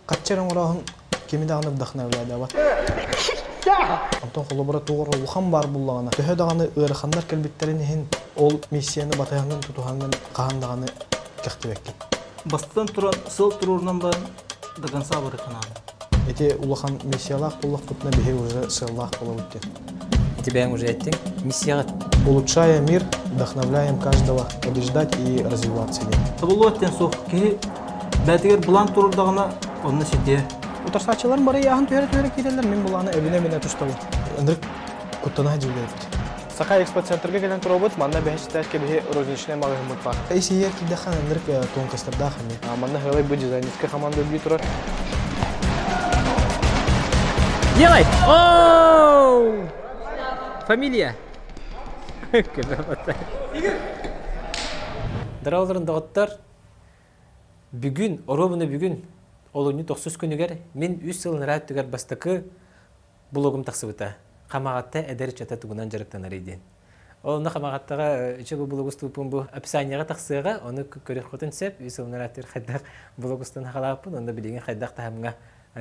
Хаччы эрэ оҥорооһун кими даҕаны вдохновляйдаабат. Онтон холобура туох эрэ улахан баар буоллаҕына, төһө даҕаны ыараханнар кэлбиттэрин иһин, ол миссияны батыһаҥҥын, тутуһаҥҥын хаһан даҕаны кэхтибэккин. Бастатан туран, сыл туруорунан баран до конца барыахха Ити улахан миссиялаах буоллахпытына биһи уже сыаллаах буолабыт диэн. Ити бэйэҥ уже эттиҥ. Миссияҕыт? Улучшая мир, вдохновляем каждого побеждать и развиваться диэн. Табыллыбат диэн суох. Киһи бэйэтигэр былаан туруордаҕына, онно ситиэ. Утарсааччыларым бары ыйааһын түһэрэ-түһэрэ киирэллэр, мин былааны эбинэ-эбинэ тустабын. Ынырык куттана дьиэлээбит. Саха экспоцентрга кэлэн туруобут, манна бэһис этээскэ биһи розничнай маҕаһыыммыт баар. Ис иһигэр киирдэххэ ынырык тонкостардаах эмиэ. Манна сыалай бу дизайнерскай команда үлэлии турар. Делай! Оу! Фамилия? Здорово, доҕоттор. Бүгүн, оруобуна бүгүн, олунньу тохсус күнүгэр мин үс сыл ынараа өттүгэр бастакы блогум тахсыбыта. Хамаҕатта эдэр ыччата тугунан дьарыктанарый диэн. Ол онно Хамаҕаттаҕа үчүгэй блог устууппун бу описаниеҕа тахсыаҕа, ону көрүөххүтүн сөп. Үс сыл ынараа өттүгэр хайдах блог устан саҕалаабыппын, онно билигин хайдах таһымҥа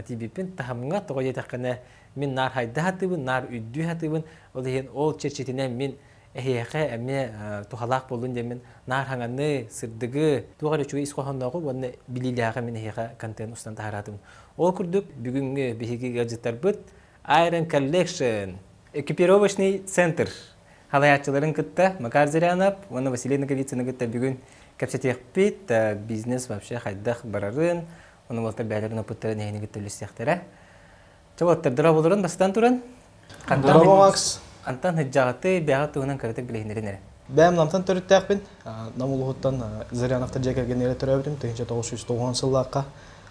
тиийбиппин. Таһымҥа тоҕо диэтэххинэ, мин наар хайда сатыыбын, наар үрдүү сатыыбын. Ол иһин ол чэрчитинэн мин эһиэхэ эмиэ туһалаах буоллун диэммин наар хаҥаны, сырдыгы, туох эрэ үчүгэй ис хоһооннооҕу уонна билиилээҕи мин эһиэхэ контент устан таһараатым. Ол курдук бүгүҥҥү биһиги ыалдьыттарбыт Iron Collection экипировочный центр халайааччыларын кытта Макар Зырянов уонна Василий Ноговицыны кытта бүгүн кэпсэтиэхпит бизнес вообще хайдах барарын, ону уолаттар бэйэлэрин опыттарын эһини кытта үллэстиэхтэрэ. Чэ уолаттар дорооболорун бастатан туран. Дорообо, Макс. Антан сыдьаҕыты бэҕэ туһунан кыратык билиһиннэрин эрэ. Бэйэм Намтан төрүттээхпин. Нам улууһуттан Зыряновтар дьиэ кэргэнигэр төрөөбүтүм 1990 сыллаахха.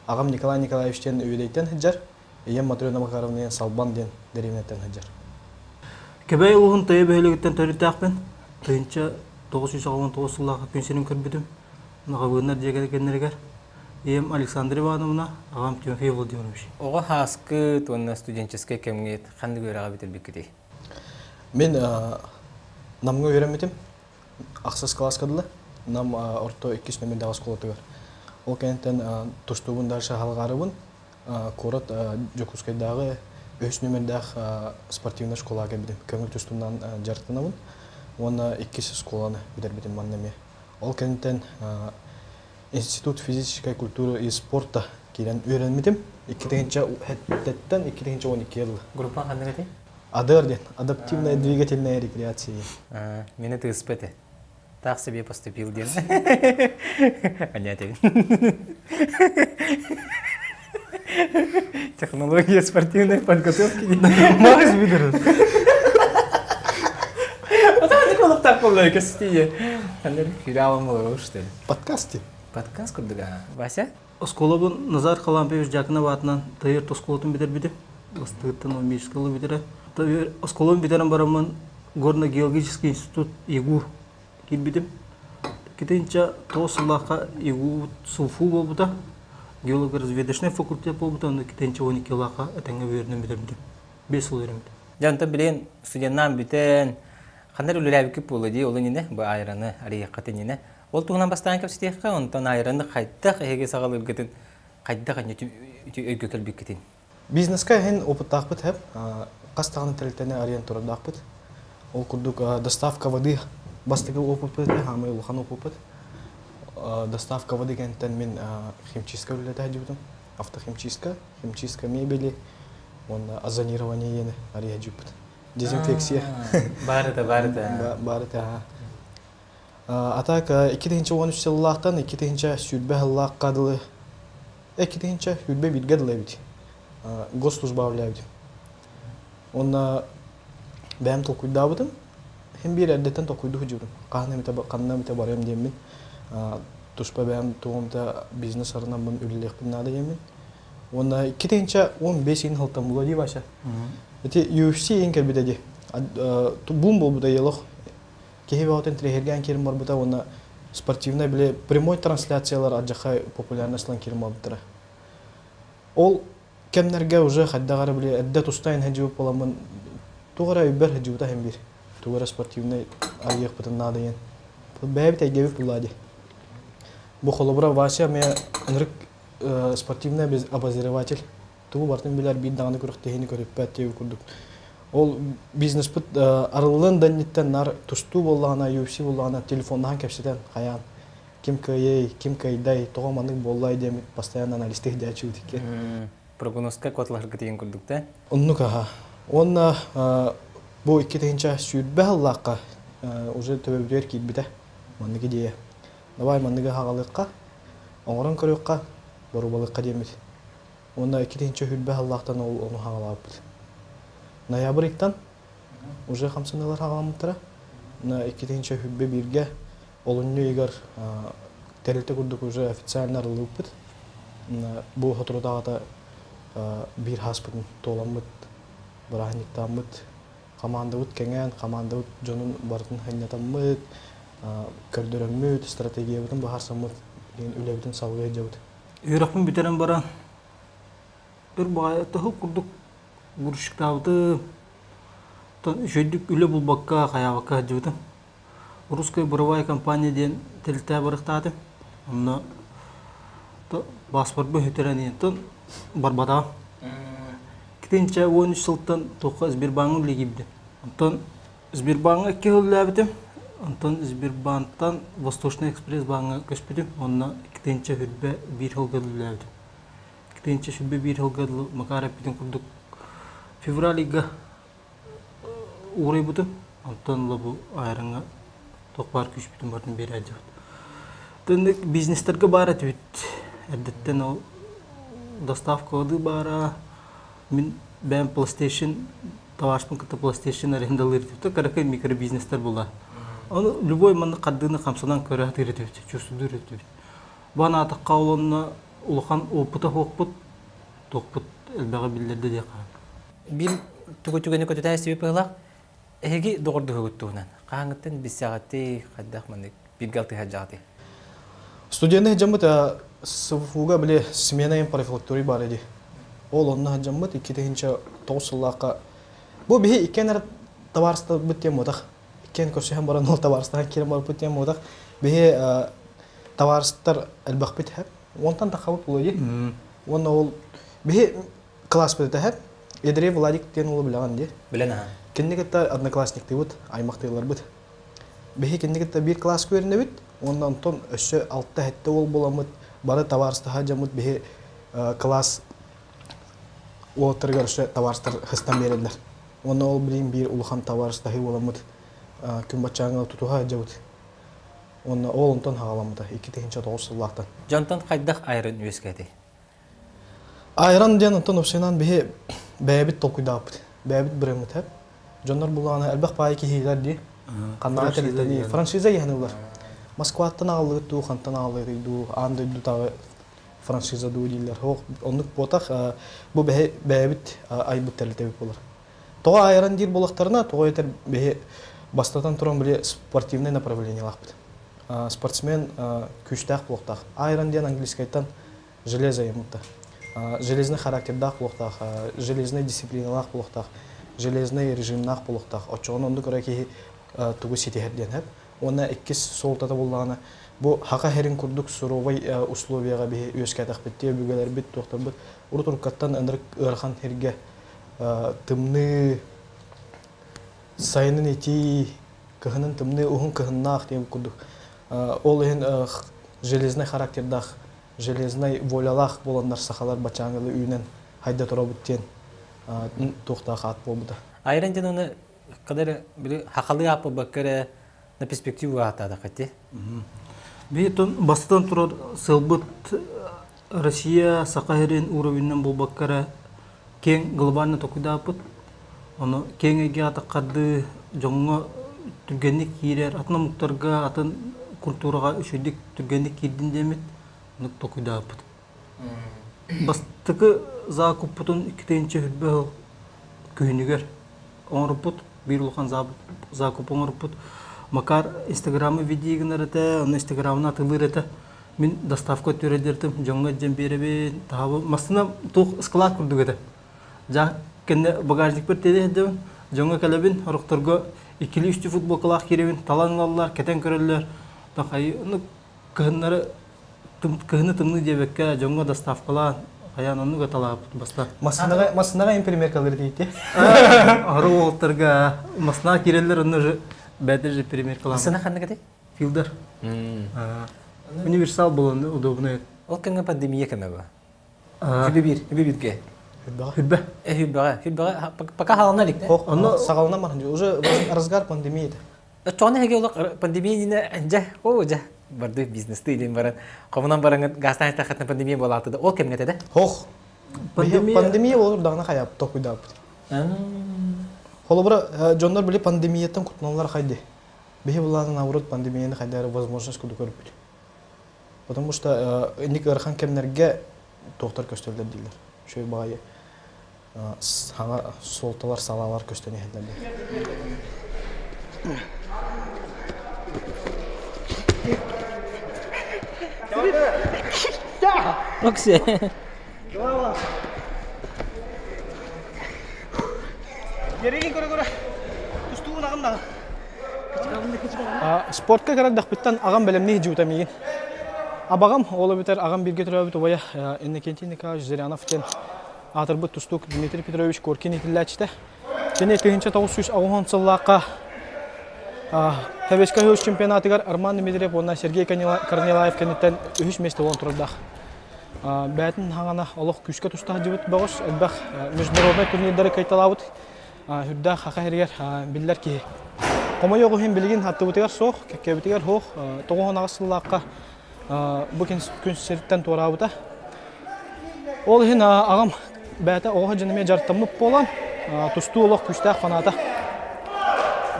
Аҕам Николай Николаевич диэн Үөдэйтэн сылдьар. Ийэм Матрена Макаровна Салбан диэн дэриэбинэттэн сылдьар. Кэбээйи улууһун Тыйа бөһүөлэгиттэн төрүттээхпин. 1989 сыллаахха күн сирин көрбүтүм. Наҕабыыннар дьиэ кэргэннэригэр. Ийэм Александра Ивановна, аҕам Тимофей Владимирович. Оҕо сааскыт уонна студенческай кэмҥит ханнык үөрэҕи бүтэрбиккитий? Мин Намҥа үөрэммитим. Ахсыс кылааска дылы. Нам орто иккис нөмердээх оскуолатыгар. Ол кэнниттэн тустуубун дальше халҕаарыбын. Куорат Дьокуускайдааҕы үһүс нөмердээх спортивнай школаҕа кэлбитим. Көҥүл тустуунан дьарыктанабын. Уонна иккис школаны бүтэрбитим манна эмиэ. Ол кэнниттэн Институт физической культуры и спорта киирэн үөрэммитим. 2007-ттэн 2012 дылы. Группа ханнык этэй? АДР диэн, адаптивная двигательная рекреация. Мені тыыспа этэ. Так себе поступил диэн. Понятен. Технология спортивной подготовки. Макс билэр. Так боллой кестие. Хиралым болор, что ли? Подкасте. Подкаст курдуга. Вася? Оскуолабын Назар Халампьевич Дьяконов аатынан Тайыр оскуолатын бүтэрбитим. Бастыгыттан Омический бүтэрэ. Оскуолабын бүтэрэн бараммын Горно-геологический институт ИГУ киирбитим. Китинчэ тоҕус сыллаахха ИГУ СУФУ буолбута. Геолого-разведочный факультет буолбута, онно китинчэ 12 сыллаахха этэҥҥэ үөрэнэн бүтэрбитим. 5 сыл үөрэммитим. Дьэ, онтон билигин студеннаан бүтэн, ханна эрэ үлэлээбиккит буолуо дии, ол иннинэ, бу айраны арыйыаххыт иннинэ. Ол туһунан бастаан кэпсэтиэххэ, онтон айраны хайдах эһиги саҕалыыргытын, хайдах өйгө кэлбиккитин. Бизнеска иһин опыттаахпыт хэп, хас даҕаны тэрилтэни арыйан турардаахпыт. Ол курдук доставка воды бастакы опыппыт этэ, хаамай улахан опыппыт. Доставка воды кэнниттэн мин химчистка үлэлэтэ сылдьыбытым. Автохимчистка, химчистка мебели уонна озонирование диэни арыйа сылдьыбыппыт. Дезинфекция. Баар этэ, баар этэ. Баар этэ, А так 2013 сыллаахтан 2020 сыллаахха дылы 2021 дылы эбит госслужба үлэлээбитим. Уонна бэйэм толкуйдаабытым. Син биир эрдэттэн толкуйдуу сылдьыбытым. Хаһан эмитэ ханна эмитэ барыам диэммин туспа бэйэм тугум да бизнес арынаммын үлэлиэхпин наада диэммин. Уонна 2015 иһин сылтан буолуо дии Вася. Ити UFC иһин кэлбитэ дии. Бум буолбута елох киһи бөҕөтүн интэриэһиргээн киирэн барбыта уонна спортивнай били прямой трансляциялар алдьархай популярность ылан киирэн барбыттара. Ол кэмнэргэ уже хайдах эрэ били эрдэ тустаан сылдьыбыт буоламмын туох эрэ өйбөр сылдьыбыта иһин биир тугу эрэ спортивнай арыйыахпытын наада диэн бэйэбит эйгэбит буллаа дии. Бу холобура Вася эмиэ ынырык Спортивный обозреватель. Тугу барытын билэр, биир даҕаны күрэхтэһиини көрүппэт диэбит курдук. Ол бизнеспит арыллыан да инниттэн наар тустуу буоллаҕына, UFC буоллаҕына телефоннаһан кэпсэтэн хайаан ким кыайыай, ким кыайдай, тоҕо маннык буоллай диэммит постоянно анализтых дьээччибит икки. Прогнозка куоталаһаргыт деген курдук да? Оннук аха. Уонна бу 2020 сыллаахха уже төбөбүтүгэр киирбитэ маннык идея. Давай манныгы хаҕалыахха, оҥорон көрүөххэ, боруобалыахха диэммит. Уонна 2020 сыллаахтан ол ону хаҕалаабыппыт. Ноябрь ыйтан уже хамсаныылар хаҕаламмыттара. На 2021-гэ олунньу ыйыгар тэрилтэ курдук уже официально арыллыбыппыт. Бу соторутааҕыта биир хааспытын туоламмыт, бырааһынньыктааммыт, хамаандабыт кэҥээн, хамаандабыт дьонун барытын сынньатаммыт, көрдөрөммүт, стратегиябытын быһаарсаммыт диэн үлэбитин салгыы сылдьабыт. Үөрэхпин бүтэрэн баран өр баҕайы тоһу курдук грузчиктаабытым. Оттон үчүгэйдик үлэ булбакка, хайаабакка сылдьыбытым. Русская буровая компания диэн тэрилтэ барыктаатым. Онно паспорбун сүтэрэн иһэн барбатаҕым. Итинчэ 13 сылтан туохха Сбербааҥҥа үлэлии киирбитим. Онтон Сбербааҥҥа икки сыл үлэлээбитим. Онтон Сбербаантан Восточный экспресс бааҥҥа көспүтүм. Онно 2021 сылга үлэлээбитим. 2021 сылга дылы Макар эппитин курдук февраль ыйга уурайбытым. Онтон ыла бу айрыҥҥа туох баар күүспүтүн барытын биэрээдьибит. Тыннык бизнестергэ баар этибит. Эрдэттэн ол доставкалыы баара. Мин бэйэм PlayStation табаарыспын кытта PlayStation арендалыыр этибит. Кыракый микробизнестер була. Ону любой маннык хардыыны хамсанан көрө сатыыр этибит, чувствуйдуур этибит. Бу анаатахха ол онно улахан опыта суохпут, туохпут элбэҕи биллэрдэ диэххэ. Биир тугу түгэни көтүтэ истибит быһыылаах. Эһиги доҕордоһугут туһунан хаһааҥҥыттан билсэҕитий, хайдах маннык бииргэ алтыһа Студенты дьаммыт СФУга били смена профилакторий бар edi. Ол онно дьаммыт 2009 сыллаахха бу биһи иккен табаарыстарбыт диэн буотах. Иккен көрсүһэн баран ол табаарыстаан киирэн барбыт диэн буотах. Биһи табаарыстар элбэхпит хэп. Онтон тахабыт буолуо Уонна ол биһи класс бит хэп. Едрей Владик диэн уолу билэҕин дии. Билэн аха. Кинини кытта одноклассниктыыбыт, аймахтыыларбыт. Биһи кинини кытта биир класска үөрэнэбит. Уонна онтон өссө алта-сэттэ уол буоламмыт, бары табаарыстаһа дьоммут биһи класс уолаттарыгар өссө табаарыстар хыстан биэрэллэр. Уонна ол билигин биир улахан табаарыстаһыы буоламмыт күн баччааҥҥа тутуһа сылдьабыт. Уонна ол онтон хаҕаламмыта 2009 сыллаахтан. Дьонтон хайдах айран үөскээтий? Айран диэн онтон общайынан биһи бэйэбит толкуйдаабыт. Бэйэбит брэммит хэп. Дьоннор булаана элбэх паайы киһилэр дии. Ханнаҕа тэрилтэни франшиза иһэн Москваттан аҕаллыгыт дуу, хантан аҕаллыгыт дуу, аан дойдутааҕы франшиза дуу дииллэр. Оннук буотах бу бэйэбит айбыт тэрилтэбит буолар. Тоҕо айран диир буоллахтарына, тоҕо этэр биһи бастатан туран били спортивный направлениелаахпыт. Спортсмен күүстээх буолуохтаах. Айран диэн английскайтан железо емутта. Железный характердаах буолуохтаах, железный дисциплиналаах буолуохтаах, железный режимнаах буолуохтаах. Оччоҕуна оннук эрэ киһи тугу ситиһэр диэн хэп. Уонна иккис суолтата буллаҕына, бу хака херин курдук суровай условияҕа биһи үөскээтэхпит тиэ өбүгэлэрбит туохтарбыт урут уруккаттан ынырык ыарахан сиргэ тымныы сайынын итии, кыһынын тымныы уһун кыһыннаах диэн курдук. Ол иһин железный характердаах, железный волялаах буоланнар сахалар бачааҥылы үүнэн хайда туробут диэн туохтаах аат буолбута. Айран диэн оны кадары били хахалы аапы баккара на перспективу аатаадахати. Биһитон бастан турар сылбыт Россия Саха сирин уровеньнан булбаккара киэҥ глобально токуйдааппыт. Ону киэҥ эйгэҕэ таххардыы дьоҥҥо түргэнник киирэр, атын омуктарга, атын культураҕа үчүгэйдик түргэнник киирдин диэммит оннук токуйдааппыт. Бастакы закуппутун 2020 сыл күһүнүгэр оҥорбут, биир улахан закуп оҥорбут. Макар Инстаграмы видео гынар этэ, онно Инстаграмына атылыыр этэ. Мин доставка түрөдертим, дьоҥҥо дьэн биэрэбин, таһабы массына туох склад курдук этэ. Жа кэннэ багажникпар тиэдэ сылдьабын, дьоҥҥо кэлэбин, орохторго иккили үстүү футболкалаах киирэбин, талан ылаллар, кэтэн көрөллөр. Тахай, ну, кыһыннары Кыһыны тымныы диэбэккэ дьоҥҥо доставкалаан хайаан оннук аталаабыт баста. Массыынаҕа массыынаҕа импримеркалыр диэти. Аһары уолаттарга массыына киирэллэр онно же бэдэр же примеркалаан. Массыына ханнык этэй? Филдер. Универсал буолан удобный. Ол кэмҥэ пандемия кэмэ ба. Хүбү хүбү бирге. Хүрбэ. Хүрбэҕэ. Хүрбэҕэ пока хаалана илик. Онно саҕалана баран уже разгар пандемии это. Оччоҕуна эһиги олох пандемия иннинэ дьэ, оо дьэ, барды бизнесты илин баран, хомунан бараҥыт газтаан эттэххитинэ пандемия буолааты да, ол кэмҥэ да? Хох. Пандемия Пандемия болур даҕаны хайап токуйдааппыт. Холобура, дьоннор били пандемияттан кутуналлар хайды. Биһи булаатын наоборот пандемияны хайдары возможность курдук көрүппүт. Потому что инник ыарахан кэмнэргэ туохтар көстөллөр дииллэр. Үчүгэй баҕайы саҥа суолталар, салаалар көстөн иһэллэр. Оксе. Спортка кэрэрдэхпиттэн аҕам бэлэмнии дьуута миигин. Абаҕам, ол эбэтэр аҕам бииргэ төрөөбүт убайа Иннокентий Николаевич Зырянов диэн аатырбыт тустуук Дмитрий Петрович Коркин иитиллээччитэ. Кини 1980 сыллаахха Советскай Союз чемпионатыгар Арман Дмитриев уонна Сергей Корнилаев кэнниттэн үһүс миэстэ буолан турардаах. Бэйэтин хаҥана олох күүскэ туста сылдьыбыт бөҕөс, элбэх международнай турнирдары кыайталаабыт үрдээх хаха иһигэр биллэр киһи. Хомойуох иһин билигин аттыбытыгар суох, кэккэбитигэр суох, 98 сыллаахха бу күн сириттэн туораабыта. Ол иһин аҕам бэйэтэ оҕо сылдьан эмиэ дьарыктаммыт буолан, тустуу олох күүстээх фаната.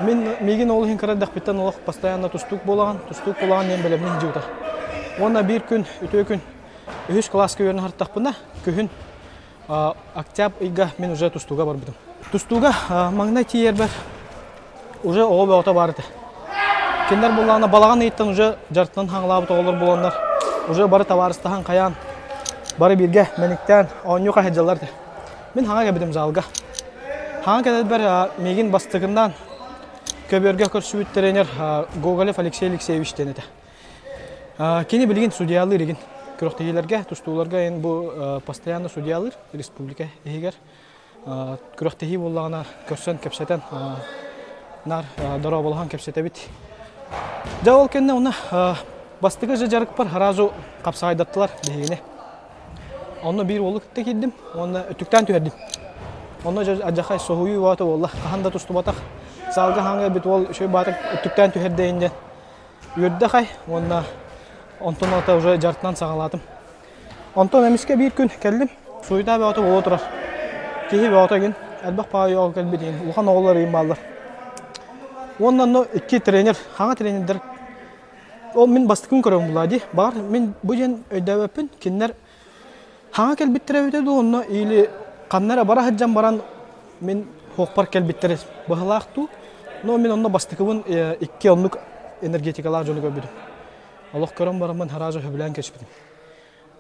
Мин миигин ол иһин кыра эрдэхпиттэн олох постоянно тустуук буолаҕын, тустуук буолаҕын диэн бэлэмнии сылдьыбыта. Уонна биир күн, үтүө күн үһүс кылааска үөрэнэ сырыттахпына, күһүн октябрь ыйга мин уже тустууга барбытым. Тустууга маҥнай тиийэрбэр уже оҕо бөҕөтө баар этэ. Кинилэр буоллаҕына балаҕан ыйыттан уже дьарыктанан хаҥалаабыт оҕолор буоланнар уже бары табаарыстаһан хайаан бары бииргэ мэниктээн оонньуу хаһыдьаллар этэ. Мин хаҥа кэлбитим залга. Хаҥа кэлэрбэр миигин бастакыннаан көбүөргэ көрсүбүт тренер Гоголев Алексей Алексеевич диэн этэ. Кини билигин судьялыыр игин. Күрэхтэһиилэргэ, тустууларга эн бу постоянно судьялыыр республика иһигэр. Күрэхтэһии буоллаҕына көрсөн кэпсэтэн наар дорооболоһон кэпсэтэбит. Дьэ ол кэннэ уна бастакы же дьарыкпар сразу хапсаҕайдаттылар биһигини. Онно биир уолу кытта киирдим уонна өттүктээн түһэрдим. Онно адьахай соһуйуу баата буолла. Хаһан да тустубатах. Саалга хаҥа эбит уол үчүгэй баата өттүктээн түһэрдэйин диэн үөрдэ хай уонна онтон ата уже дьарыктанан саҕалаатым. Онтон эмискэ биир күн кэллим, суйдаа бөҕөтө буола турар. Киһи бөҕөтө игин, элбэх баҕайы оҕо кэлбит игин, улахан оҕолор игин бааллар. Уонна онно икки тренер, хаҥа тренердэр ол мин бастакын көрөм булаа дии. Баҕар мин бу диэн өйдөөбөппүн, кинилэр хаҥа кэлбиттэрэ эбитэ дуу, онно или ханна эрэ бара сылдьан баран мин хуохпар кэлбиттэрэ быһылаах дуу. Но мин онно бастакыбын икки оннук энергетикалаах дьону көрбүтүм. Олох көрөн бараммын хараажа сөбүлээн кэспитим.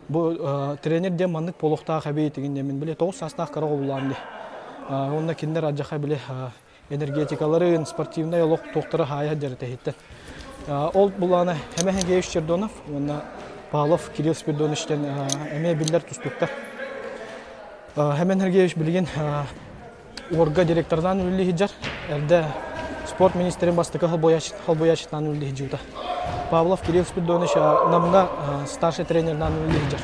Бу тренер диэн маннык буолуохтаах эбит игин диэн мин били 9 саастаах кыра оҕолуулаам дии. Уонна кинилэр адьаха били энергетикаларын, спортивнай олох туохтара хаайа дьарыта Ол булаана Хэмэ Хенгеевич Чердонов уонна Павлов Кирилл Спиридонович диэн эмиэ биллэр тустууктар. Хэмэн Хергеевич билигин Уорга директордаан үлэлии сылдьар. Эрдэ спорт министрин бастакы холбуйааччытынан үлэлии сылдьыбыта. Павлов Кирилл Спиридонович Намҥа старший тренерынан үлэлии сылдьар.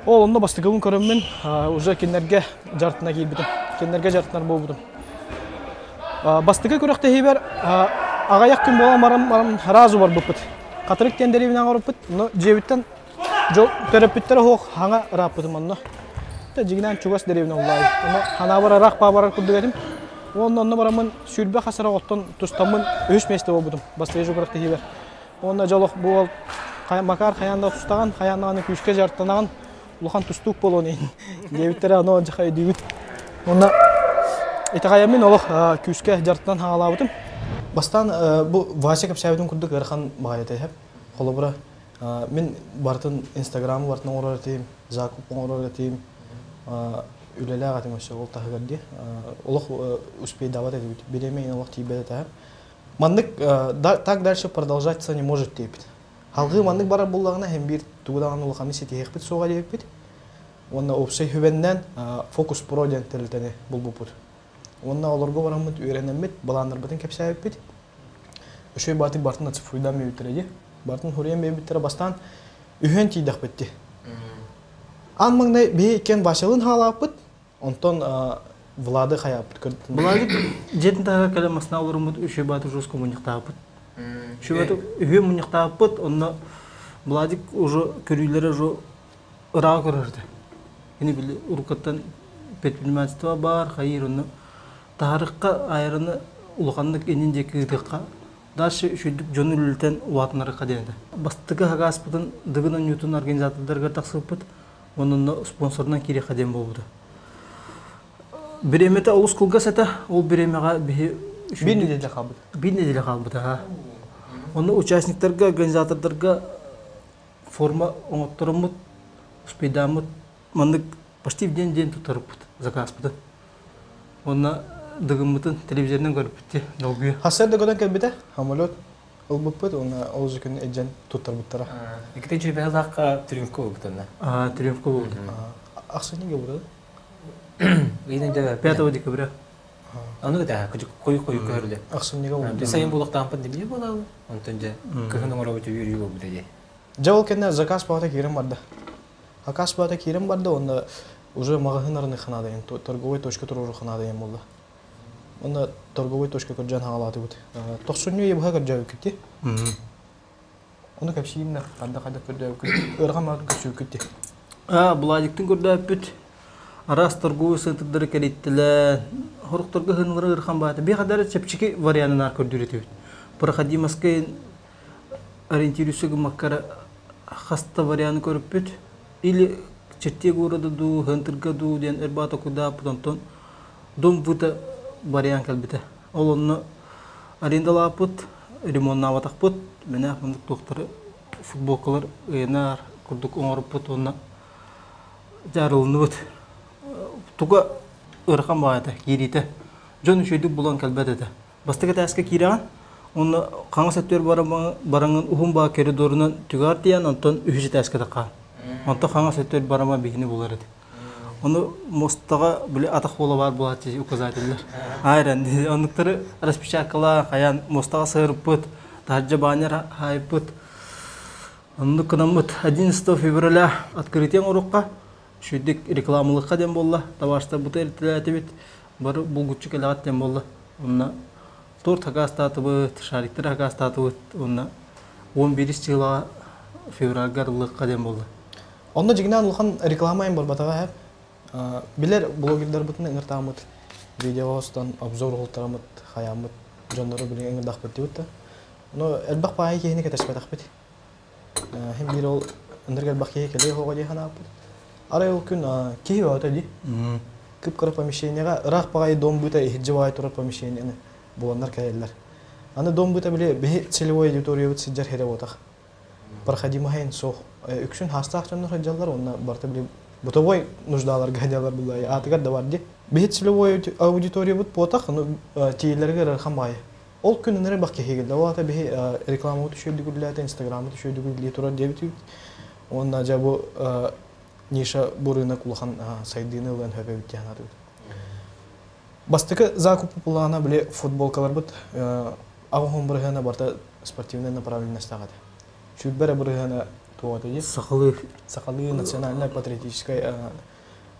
Ол онно бастакыбын көрөммүн уже кинилэргэ дьарытына киирбитим. Кинилэргэ дьарытынар буолбутум. Бастакы күрэхтэһиибэр аҕыйах күн буолан баран сразу барбыппыт. Хатырык диэн дэриэбинэҕэ барбыппыт. Но дьиэбиттэн Дьол төрөппүттэрэ суох хаҥа ырааппытым онно. Тэ дьигинээн чугас дэриэбинэ уллаайы. Ону ханаабар ыраах баабарар курдук этим. Уонна онно бараммын сүүрбэ хас эрэ оттон тустаммын үһүс миэстэ буолбутум бастакы күрэхтэһиибэр. Уонна дьолох буол Макар хайаан да тустаҕын, хайаан даҕаны күүскэ дьарыктанаҕын, улахан тустуук буолуон иһин диэбиттэрэ ону дьаха өйдүүбүт. Уонна итэҕэйэммин олох күүскэ дьарыктанан хаалаабытым. Бастаан бу Вася кэпсээбитин курдук ыарахан баҕайы этэ. Холобура, Мин барытын Инстаграмы барытын оҥорор этим, закуп оҥорор этим, үлэлээх этим өссө ол таһыгар дии. Олох успейдават этибит, бириэмэ олох тиийбэт этэ. Маннык так дальше продолжаться не может диэбит. Халгыы маннык барар буоллаҕына һин биир тугу даҕаны улаханы ситиһиэхпит суоҕа диэбиппит. Уонна уопсай хүбэннэн Фокус Про диэн тэрилтэни булбуппут. Уонна олорго бараммыт үөрэнэммит, былааннарбытын кэпсээбиппит. Үчүгэй баатык бартын оцифруйдаан биэрбиттэрэ дии. Бартын хуруйан биэрбиттэрэ бастаан үһүөн тиийдэхпит дии. Аан маҥнай биһи иккиэн Васялыын хаалааппыт, онтон Влады хайааппыт көрдүн. Владик дьиэтин таһыгар кэлэн масына олоруммут үчүгэй баатык жестко мунньахтаабыт. Үчүгэй баатык үһүөн мунньахтаабыппыт, онно Владик уже көрүүлэрэ уже ырааҕы көрөрдө. Кини били уруккаттан предпринимательство баар, хайыыр онно таһарыкка айарыны улаханнык иннин диэки ыытыахха дальше үчүгдүк дьону үлэлэтэн улаатынарыкка диэн этэ. Бастакы хагааспытын Дыгын оонньуутун организатордарыгар тахсыбыппыт, онно спонсорунан киириэххэ диэн буолбута. Бириэмэтэ олус кылгас этэ, ол бириэмэҕэ биһи Биир нэдиэлэ хаалбыт. Биир нэдиэлэ хаалбыта. Онно участниктарга, организатордарга форма оҥоттороммут, успейдааммыт маннык почти в день день туттарыппыт заказпытын. Уонна дыгыммытын телевизорынан көрбүт долгуйа. Хассар да көтөн кэлбитэ, самолет ылбыппыт уонна ол же күн эдьэн туттарбыттара. Иккитин чүбэһэлаахха триумфка буолбутанна. А, триумфка буолбут. Ахсынньыга буолбута. 5 декабря. Ону да хойу хойу көһөрлө. Ахсынньыга буолбута. Сайын булуктаампын дебие буолалы. Онтон дьэ кыһын оҥоробут үөрүү буолбута дии. Дьэ ол кэннэ заказ баҕата киирэн барда. Заказ баҕата киирэн барда уонна уже маҕаһыын ханаадайын торговой точка туруору ханаадайын буолла. Уонна торговой точка көрдьөөн хаалаатыбыт. Тохсунньу ыйы быһа көрдөөбүккүт дии. Ону кэпсиим да ханна-ханна көрдөөбүккүт. Ыарахан маҕатын көрсүбүккүт дии. А, Владиктын көрдөөппүт. Араас торговый центрдары кэриттилэр. Хорохторго ыһынылары ыарахан баата. Биэхадары чэпчэки варианын көрдүүр этибит. Проходимоскай ориентируйся гыммаккара хаста варианы көрүппүт. Или черте города дуу, хантырга дуу диэн эр кудааппыт онтон дом быта вариант кэлбитэ. Ол онно арендалааппыт, ремоннаабатахпыт, мэнээх мындык туохтары футболкалар ыйанар курдук оҥоруппут уонна дьаарылынныбыт. Туга ыарахан баҕайыта киириитэ. Дьон үчүгэйдик булан кэлбэт этэ. Бастакы этээскэ киирэҕин, уонна хаҥас өттүгэр бараҥын уһун баа коридорунан түгэҕэр тиийэн, онтон үһүс этээскэ таххаан. Онтон хаҥас өттүгэр барама биһини булар этэ. Ону мостаҕа били атах буола баар буолааччы указателлэр. Айран оннуктары распечаткалаан хайаан мостаҕа сыһырпыт, таһырдьа баннер хаайпыт. Оннук гынаммыт 11 февраля открытие оҥоруохха, үчүгдүк рекламалыахха диэн буолла. Табаарыстарбытын эртэлээтибит, бары булгуччу кэлэҕит диэн буолла. Онно торт хакаастаатыбыт, шариктары хакаастаатыбыт уонна 11 чыылаҕа февральга арыллыахха диэн буолла. Онно дьиҥинээн улахан реклама айан барбатаҕа эһэп. Билэр блогердарбытын ыҥыртааммыт, видеоҕа устан обзор уһултараммыт, хайааммыт дьоннору билигин ыҥырдахпыт диэбит да. Но элбэх баайы киһини кэтэспэтэхпит. Хим биир ол ынырык элбэх киһи кэлиэ оһоҕо дии санааппыт. Арай ол күн киһи бөҕөтө дии. Кып-кыра помещениеҕа ыраах баҕайы дом быта иһирдьэ баҕайы турар помещениены буланнар кэлэллэр. Аны дом быта били биһи целевой аудиториябыт сылдьар сирэ буотах. Проходимоһын суох. Үксүн хаастаах дьоннор сылдьаллар уонна барыта били бытовой нуждаларга сылдьаллар буллай аатыгар да бар дии. Биһи целевой аудиториябыт буотах, ну тиийэллэригэр ыарахан баҕайы. Ол күн ыныры бах киһи кэллэ. Ол аата биһи рекламабыт үчүгэйдик үлэлээтэ, инстаграммыт үчүгэйдик үлэлии турар диэбитибит. Уонна дьэ бу ниша бу рынок улахан сайдыыны ылыан сөп эбит диэн санаатыбыт. Бастакы закуп плана били футболкаларбыт аҕыс бырыһыана барыта спортивнай направленностаах этэ. Сүүрбэ эрэ бырыһыана туох этэ дии? Сахалыы. Сахалыы национальнай патриотическай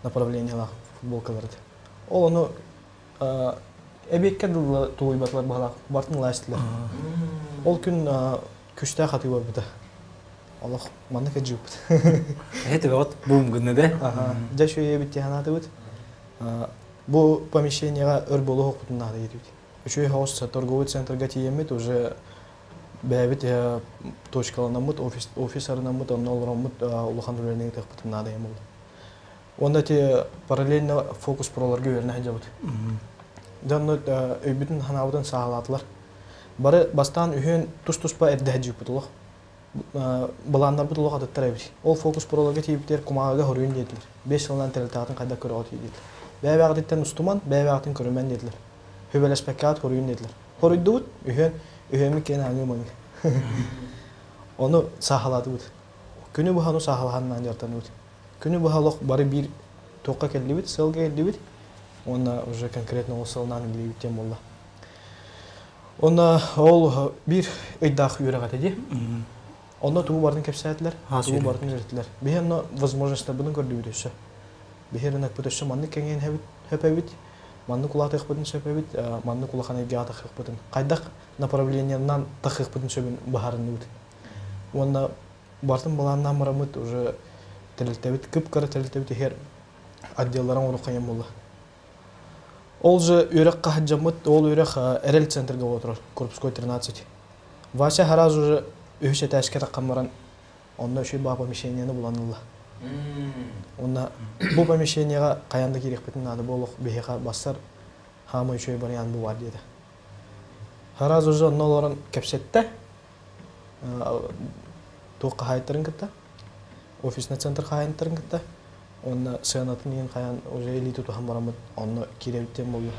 направлениелаах футболкалар этэ. Ол ону эбиэккэ дылы тулуйбатылар быһалаах бартын ылаастылар. Ол күн күстээх атыы барбыта. Олох маннык ыдьыыппыт. Это вот бум гынны да? Дьэ үчүгэй эбит санаатыбыт. Бу помещениеҕа өр буолуох охпутун наада диэтибит. Үчүгэй соҕус торговый центрга тиийэммит уже бэйэбит точкаланаммыт, офис, офис арынаммыт, онно олороммут улахан үлэни ыытыахпытын наада буолла. Уонна ити параллельно фокус проларга үөрэнэ сылдьабыт. Дьэ онно өйбүтүн санаабытын саҕалаатылар. Бары бастаан үһүөн тус-туспа эрдэ сылдьыбыппыт олох. Былааннарбыт олох атыттар эбит. Ол фокус проларга тиийбитигэр кумааҕыга хоруйун диэтилэр. 5 сылынан тэрилтэҕитин хайдах көрөҕүт диэтилэр. Бэйэ-бэйэҕититтэн устуман, бэйэ-бэйэҕитин көрүмэн диэтилэр. Хүбэлэспэккэҕит хоруйун диэтилэр. Хоруйдубут, үһүөн, үһүөммүт киэн ааҥыы-маҥыы. Ону сааһылаатыбыт. Күнү быһа ону сааһылаһаннаан дьарыктанныбыт. Күнү быһа олох бары биир туохха кэллибит, сыалга кэллибит уонна уже конкретно ол сыалнаан үлэлиибит диэн буолла. Онно ол биир ыйдаах үөрэх этэ дии. Онно тугу барытын кэпсээтилэр, тугу барытын үөрэттилэр. Биһи онно возможностьтарбытын көрдүбүт өссө. Биһи рынокпыт өссө маннык кэҥээн сөп эбит, маннык улаатыахпытын сөп эбит, маннык улахан эйгэҕэ тахыахпытын, хайдах направлениенан тахыахпытын сөбүн быһаарынныбыт. Уонна барытын былааннаан бараммыт уже тэрилтэбит кып-кыра тэрилтэбит иһэр отделларын оҥоруохха буолла. Ол же үөрэх хаһыдьаммыт, ол үөрэх Эрэл центрга буола турар, Крупской 13. Вася сразу же үһүс этээскэ таххан баран, онно үчүгэй баа помещениены булан ылла. Уонна бу помещениеҕа хайаан да киириэхпитин наада буолуох биһиэхэ бассар хаамай үчүгэй вариант бу баар диэтэ. Сразу же онно олорон кэпсэттэ. Туох хаһаайыттарын кытта, офисный центр хаһаайыттарын кытта уонна сыанатын иһин хайаан уже илии тутуһан бараммыт онно киирэбит диэн буолла.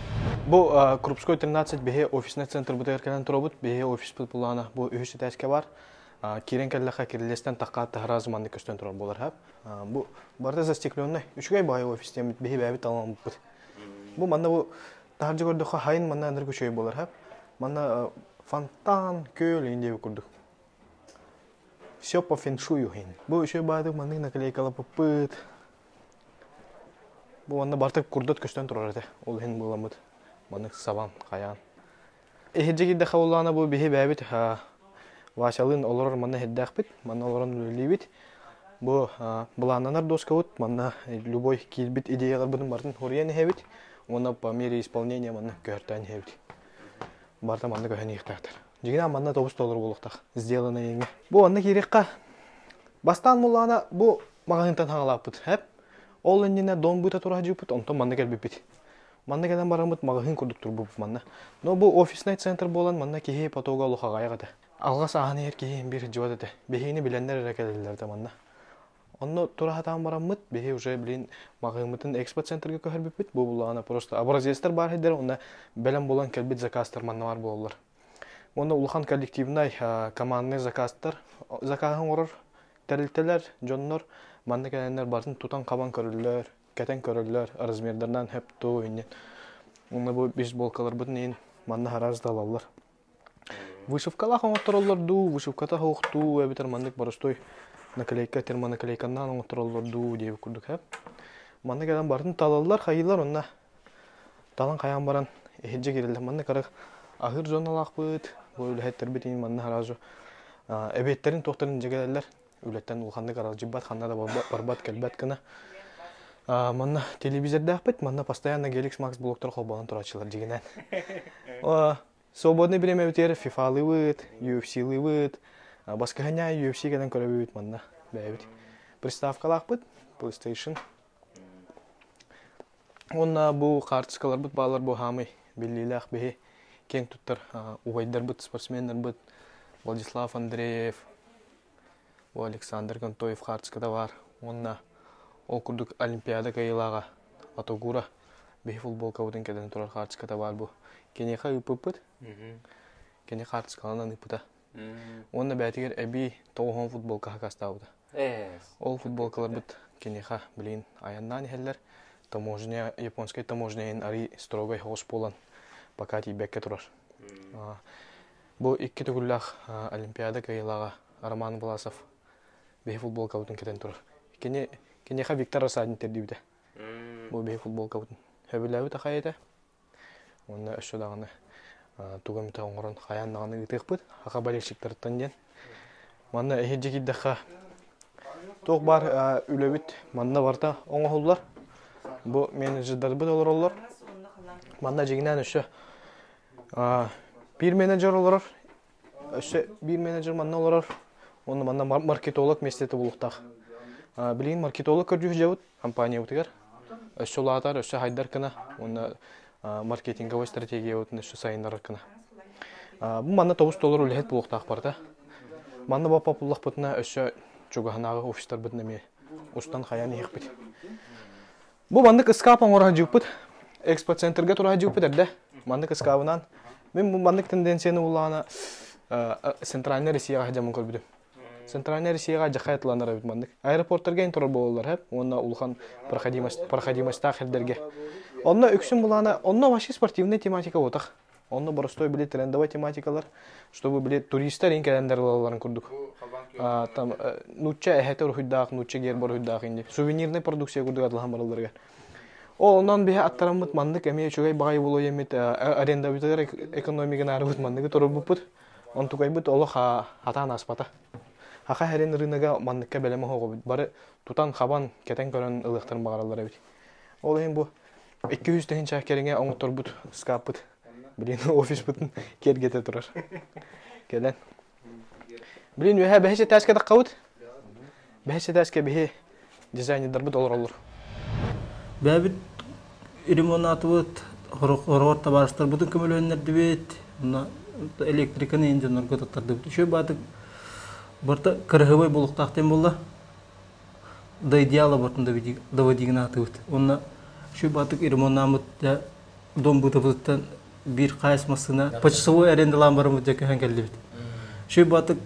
Бу Крупской 13 биһи офисный центрбытыгар кэлэн турабыт. Биһи офиспыт булаана бу үһүс этээскэ бар. Киирэн кэллэххэ кирилиэстэн таххаат таһаразы маннык көстөн турар буолар. Бу барыта застекленный. Үчүгэй баҕайы офис диэммит биһи бэйэбит талан ылбыппыт. Бу манна бу таһырдьа көрдөххө хайын манна ынырык үчүгэй буолар. Манна фонтан, күөл иин диэбит курдук. Все по фэншую иһин. Бу үчүгэй баҕайытык маннык наклейкалаппыппыт. Бу манна барыта курдат көстөн турар этэ. Ол иһин быыламмыт. Маннык сабан, хайаан. Иһирдьэ киирдэххэ буоллаҕына бу биһи бэйэбит Васялыын олорор манна иһирдээхпит, манна олорон үлэлиибит. Бу былааннанар доскабыт, манна любой киирбит идеяларбытын барытын суруйан иһэбит уонна по мере исполнения манна көһөртөөн иһэбит. Барыта манна көһөн иһиэхтээхтэр. Дьиҥинэн манна тобус толору буолуохтаах. Сделано иҥҥэ. Бу онно киириэххэ бастаан буоллаҕына бу маҕаһыынтан хаҥалааппыт. Эп. Ол иннинэ дом быта тура сылдьыбыппыт, онтон манна кэлбиппит. Манна кэлэн бараммыт маҕаһыын курдук турбуппут манна. Но бу офиснай центр буолан манна киһи потога олох аҕайах этэ. Алҕас ааһан иһэр киһи биир сылдьыбат этэ. Биһигини билэннэр эрэ кэлэллэр этэ манна. Онно тура сатаан бараммыт, биһи уже блин маҕаһыыммытын экспо-центрга көһөрбүппүт. Бу буллаҕына просто образецтар баар сирдэр уонна бэлэм буолан кэлбит заказтар манна баар буолаллар. Уонна улахан коллективнай командный заказтар закаһы оҥорор тэрилтэлэр, дьоннор манна кэлэннэр барытын тутан-хабан көрөллөр, кэтэн көрөллөр, размердарынан хөп-туу иннин. Уонна бу бейсболкаларбытын иһин манна араас да ылаллар. Вышивкалаах оҥоттороллор дуу, вышивката суох дуу, эбэтэр маннык боростуой наклейка, термонаклейканнаан оҥоттороллор дуу диэбит курдук ээ. Манна кэлэн барытын талаллар, хайыылар онно талан хайаан баран иһирдьэ киирэллэр. Манна кыра аһыыр зоналаахпыт, бу үлэһиттэрбит иһин манна сразу эбиэттэрин туохтарын дьэ кэлэллэр. Үлэттэн улаханнык аралдьыйбат, ханна да барбат, кэлбэт гына. Манна телевизордаахпыт, манна постоянно Геликс Макс блоктар холбонон турааччылар дьигинэн. Свободный бириэмэбитигэр FIFA-лыыбыт, UFC-лыыбыт, баскыһанньа UFC кэлэн көрөбүт манна бэйэбит. Приставкалаахпыт, PlayStation. Уонна бу хаартыскаларбыт баалар бу хаамый биллиилээх биһи киэҥ туттар убайдарбыт, спортсменнарбыт Владислав Андреев, бу Александр Контоев хаартыската баар. Уонна ол курдук Олимпиада кыайыылааҕа Атогура биһи футболкабытын кэтэн турар хаартыската баар бу. Киниэхэ ыыппыппыт. Кини хаартыскаланан ыыппыта. Уонна бэйэтигэр эбии 90 футболка хакастаабыта. Ол футболкаларбыт киниэхэ билигин айаннаан иһэллэр. Таможня, японскай таможня иһин арый строгай соҕус буолан пока тиийбэккэ турар. Бу икки төгүллээх Олимпиада кыайыылааҕа Роман Власов биһи футболкабытын кэтэн турар. Кини киниэхэ Виктор Рассадин тиэрдибитэ. Бу биһи футболкабытын. Сөбүлээбит ахай этэ. Уонна өссө даҕаны тугу эмитэ оҥорон хайаан даҕаны ыытыахпыт. Саха болельщиктарыттан диэн. Манна эһиги киирдэххэ туох баар үлэбит манна барыта оҥоһуллар. Бу менеджердарбыт олороллор. Манна дьиҥинээн өссө биир менеджер олорор. Өссө биир менеджер манна олорор. Уонна манна маркетолог миэстэтэ булуохтаах. Билигин маркетолог көрдүү сылдьабыт компаниябытыгар. Өссө улаатар, өссө хайдар гына уонна маркетинговай стратегиябытын өссө сайыннарар гына. Бу манна тобус толору үлэһит буолуохтаах барыта. Манна боппопуллахпытына өссө чугаһынааҕы офистарбытын эмиэ устан хайаан иһиэхпит. Бу маннык ыскаап оҥоро сылдьыбыппыт. Экспоцентрга тура сылдьыбыппыт эрдэ. Маннык ыскаабынан. Мин бу маннык тенденцияны буллаҕына Центральная Россияҕа сылдьаммын көрбүтүм. Центральная Россияҕа дьахай атыланар эбит маннык. Аэропорттарга ин турар буолаллар хэп уонна улахан проходимость проходимостьтаах сирдэргэ. Онно үксүн булаана онно вообще спортивная тематика буотах. Онно боростой били трендовай тематикалар, чтобы били туристар ин кэлэн ылалларын курдук. Там нуучча эһэтэ уруһуйдаах, нуучча герб уруһуйдаах инди. Сувенирный продукция курдук атылахан баралларыгар. Ол онон биһи аттараммыт маннык эмиэ үчүгэй баҕайы буолуо эмит арендабытыгар экономиканы арыбыт манныгы турбуппут. Онтукайбыт олох хатаан ааспата. Хаха хэрин рынога манныкка бэлэм оһоҕобут. Бары тутан-хабан, кэтэн көрөн ылыахтарын баҕараллар эбит. Ол иһин бу 200 тыһыынча кэриҥэ оҥотторбут ыскааппыт билин офиспытын киэргэтэ турар. Кэлэн. Билин үөһэ бэһис этээскэ таххабыт. Бэһис этээскэ биһи дизайнердарбыт олороллор. Бэйэбит ремонтаатыбыт, хороҕор табаарыстарбытын көмөлөһүннэрдибит, онно электриканы иһин дьоннорго туттардыбыт. Үчүгэй баатык барыта кыраһыабай буолуохтаах диэн буолла. До идеала бартын доводигнаатыбыт. Онно үчүгэй баатык ремонтааммыт дом бытыбытыттан биир хаайыс массыына почасовой арендалаан бараммыт дьэ көһөн кэллибит. Үчүгэй баатык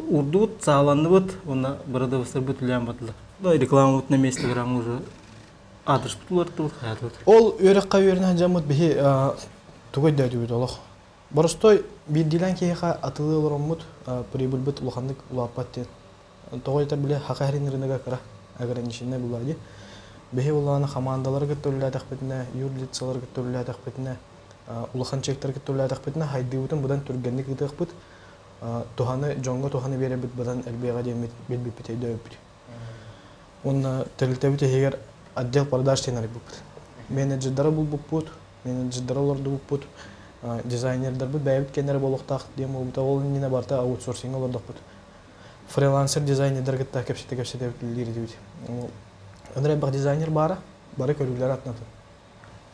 урдубут, сааланныбыт уонна бырадабыстарбыт үлээн бардылар. Рекламабыт на месте грамм уже аадырыспыт уларыттыбыт, хайаатыбыт. Ол үөрэххэ үөрэнэ дьаммыт биһи тугу өйдөөтүбүт олох. Боростой биирдиилээн киһиэхэ атылыы олороммут прибыльбыт улаханнык улааппат диэн. Тоҕо этэр били хака хэрин рынога кыра ограниченный булла дии. Биһи улаана хамаандалары кытта үлэлээтэхпитинэ, юрлицалары кытта үлэлээтэхпитинэ, улахан чектары кытта үлэлээтэхпитинэ хайдыыбытын быдан түргэнник ыытыахпыт. Туһаны дьоҥҥо туһаны биэрэрбит быдан элбиэҕэ диэммит билбиппит өйдөөбүппүт. Уонна тэрилтэбит иһигэр отдел продаж диэн арыйбыппыт. Менеджердары булбуппут, менеджердары олордубуппут, дизайнердарбыт бэйэбит кэннэрэ буолуохтаах диэн буолбута. Ол иннинэ барыта аутсорсиҥҥа олордохпут. Фрилансер дизайнердар кытта кэпсэтэ-кэпсэтэ үлэлиир этибит. Ыныр элбэх дизайнер баара, бары көрүүлэр атынатын.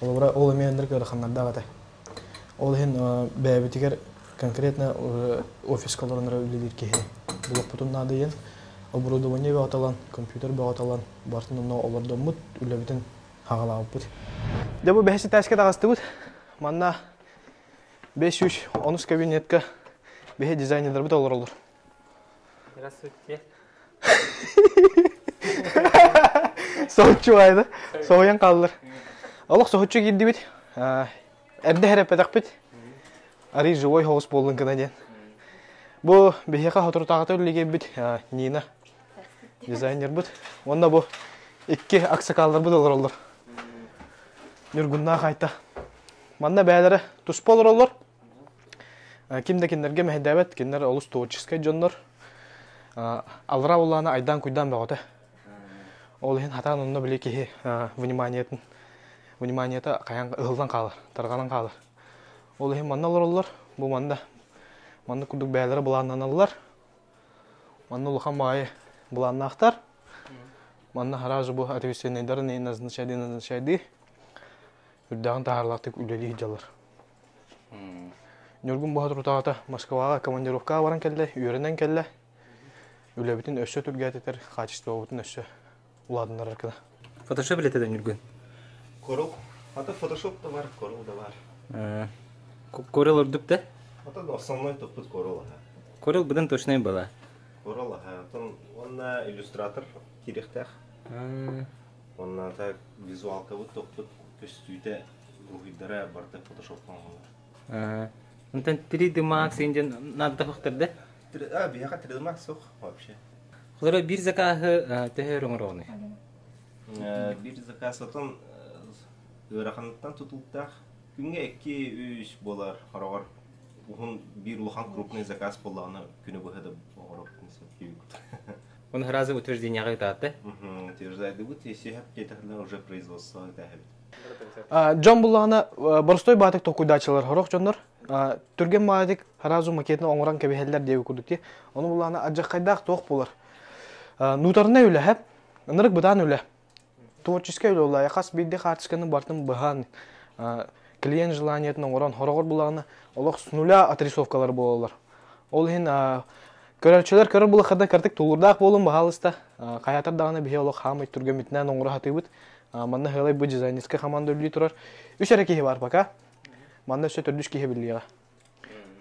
Холобура, ол эмиэ ынырык ыараханнардаах этэ. Ол иһин бэйэбитигэр конкретно офиска олорон эрэ үлэлиир киһи булуохпутун наада диэн оборудование бөҕөталан, компьютер бөҕөталан барытын онно олордоммут, үлэбитин хаҕалаабыппыт. Дьэ бу бэһис этээскэ таҕыстыбыт. Манна 500 онус кабинетка биһи дизайнердарбыт олороллор. Здравствуйте. Соһуччу баайда. Соһуйан хааллар. Олох соһуччу киирдибит. Эрдэ хэрэппэтэхпит. Арый живой соҕус буоллун гына диэн. Бу биһиэхэ соторутааҕыта үлэлиэбит Нина дизайнербыт. Уонна бу икки аксакалларбыт олороллор. Ньургуннаах Айта. Манна бэйэлэрэ туспа олороллор. Ким да кинилэргэ мэһэйдээбэт, кинилэр олус творческай дьоннор. Аллараа улаана айдаан-куйдаан бөҕөтө. Ол иһин хатаан онно били киһи вниманиетын вниманиета хайан ыһыллан хаалар, тарҕанан хаалар. Ол иһин манна олороллор, бу манна манна курдук бэйэлэрэ былааннаналлар. Манна улахан баҕайы былааннаахтар. Манна сразу бу ответственныйдарын назначайды назначайды үрдээҕин таһаарылаахтык үлэлии сылдьаллар. Ньургун Боотурутааҕыта Москваҕа командировкаҕа баран кэллэ, үөрэнэн кэллэ. Үлэбитин өссө түргээтэтэр, хаачыстыбабытын өссө улаатыннарар гына. Фотошоп билетэ да Ньургун? Корол. Ата фотошоп да бар, корол да бар. Корел ордук да? Ата основной топпут корол аха. Корел быдан точнай была. Корол аха. Отон уонна иллюстратор кириэхтээх. Уонна так визуалкабыт топпут көстүүтэ уруһуйдара барыта фотошоптан оҥоһуллар. Онтон 3D Max диэн наада да? А, биһиэхэ 3D Max суох вообще. Холоро биир закааһы төһө оҥороҕунуй? Биир заказ отон ыараханыттан тутулуктаах. Күҥҥэ 2-3 буолар хороҕор уһун биир улахан крупный заказ буоллаҕына күнү быһа да оҥоробут сөп Он сразу утверждениеҕа ытаатта. Утверждайдыбыт, если где-то уже производство ытаһабыт. Дьон буллаҕына боростой баатык толкуйдааччылар сорох дьоннор түргэн баатык сразу макетын оҥорон кэбиһэллэр диэби курдук дии. Ону буллаҕына адьаххайдаах туох буолар. Нуутарнай үлэһэ, ынырык бытаан үлэ. Творческай үлэ буолла. Хас биирдии хаартысканы барытын быһан, клиент желаниетын оҥорон, хороҕор буллаҕына олох с нуля отрисовкалар буолаллар. Ол иһин көрөөччүлэр көрөр булаххарда кырдык тулуурдаах буолун баһаалыста. Хайаатар даҕаны биһи олох хаамай түргэммитинэн оҥоро сатыыбыт. Манна сыалай бу дизайнерскай команда үлэлии турар. Үс эрэ киһи бар пока. Манна өссө төрдүс киһи биллиэҕэ.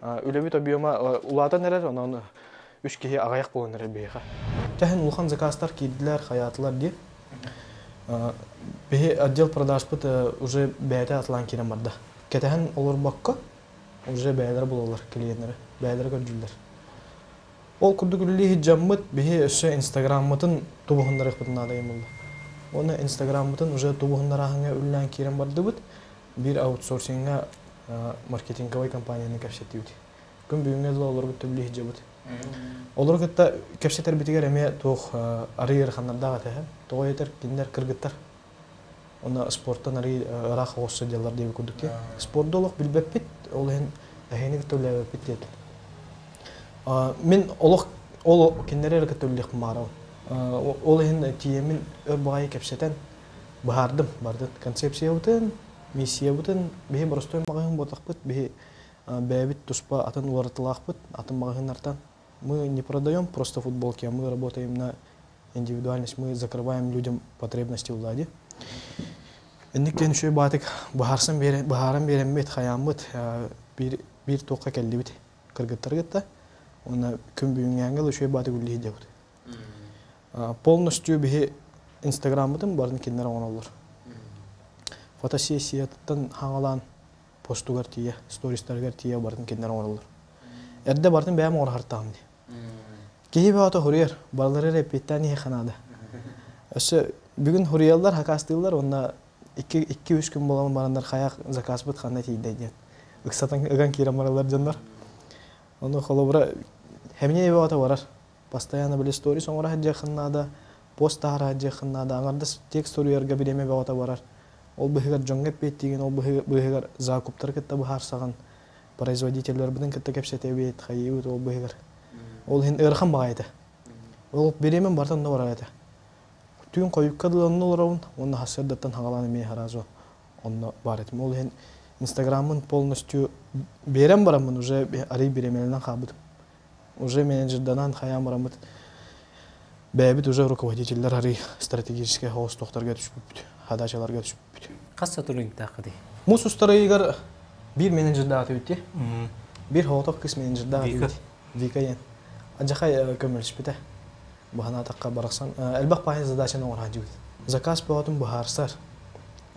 Үлэбит объема улаатан эрэр, онон Үс киһи аҕыйах буолан эрэр биһиэхэ. Тэһин улахан заказтар киирдилэр, хайаатылар дии. Биһи отдел продажпыт уже бэйэтэ атылаан киирэн барда. Кэтэһэн олорбокко уже бэйэлэрэ булаллар клиеннэрэ, бэйэлэрэ көрдүүллэр. Ол курдук үлэлии сылдьаммыт биһи өссө инстаграммытын тубуһуннарыахпытын наада буолла. Уонна инстаграммытын уже тубуһуннарааһыҥҥа үлэлээн киирэн бардыбыт. Биир аутсорсиҥҥа маркетинговай компанияны кэпсэттибит. Күн бүгүҥҥэ дылы олору кытта үлэлии сылдьабыт. Олору кытта кэпсэтэрбитигэр эмиэ туох арыый ыараханнардаах этэ. Тоҕо этэр кинилэр кыргыттар. Уонна спорттан арыый ыраах оҕус сылдьаллар диэбит курдук дии. Спорду олох билбэппит, ол иһин эһигини кытта үлэлээбэппит диэтим. Мин олох ол кинилэри эрэ кытта үлэлиэхпин баҕарабын. Ол иһин тиийэммин өр баҕайы кэпсэтэн быһаардым бардын. Концепциябытын, миссиябытын биһи боростуой маҕаһыын буолтахпыт, биһи бэйэбит туспа атын уларытылаахпыт, атын маҕаһыыннартан. Мы не продаем просто футболки, а мы работаем на индивидуальность, мы закрываем людям потребности влади. Инник диэн үчүгэй баатык быһаарсан быһааран биэрэммит, хайааммыт биир биир туохха кэллибит кыргыттары кытта. Уонна күн бүгүҥҥээҥҥэ үчүгэй баатык үллиһи диэбит. Полностью биһи инстаграммытын барын кинилэр оҥороллор. Фотосессиятыттан хаҥалаан постугар тиийэ, стористарыгар тиийэ барытын кинилэр оҥороллор. Эрдэ барытын бэйэм оҥоро дии. Киһи бөҕөтө хуруйар, барылары эрэ эппиэттээн иһиэххэ наада. Өссө бүгүн хуруйаллар, хакаастыыллар уонна 2-3 күн буолан бараннар хайах заказбыт ханна тиийдэ диэн ыксатан ыган киирэн бараллар дьоннор. Ону холобура хэмньэ бөҕөтө барар. Постоянно били сторис оҥоро сылдьыаххын наада, пост таһаара сылдьыаххын наада, аҥардас текст суруйарга бириэмэ бөҕөтө барар. Ол быһыгар дьоҥҥо эппиэттиигин, ол быһыгар закуптары кытта быһаарсаҕын, производителлэрбитин кытта кэпсэтэбит, хайыыбыт ол быһыгар. Ол иһин ыарахан баҕайы этэ. Ол бириэмэм барыта онно барар этэ. Түүн хойукка дылы онно олоробун уонна сарсыардаттан хагалаан эмиэ сразу онно баар этим. Ол иһин Инстаграммын полностью биэрэн бараммын уже арый бириэмэлэнэн хаалбытым. Уже менеджерданан хайаан бараммыт бэйэбит уже руководителлэр арый стратегическай холостуохтарга түспүппүт, задачаларга түспүппүт. Хас сотрудниктааххытый? Муус устар ыйыгар биир менеджердаах этибит Биир соҕотох кыыс менеджердаах этибит. Вика диэн. Адьахай көмөлөспүтэ. Быһанаатахха барахсан элбэх баайы задачаны оҥоро сылдьыбыт. Заказ бөҕөтүн быһаарсар.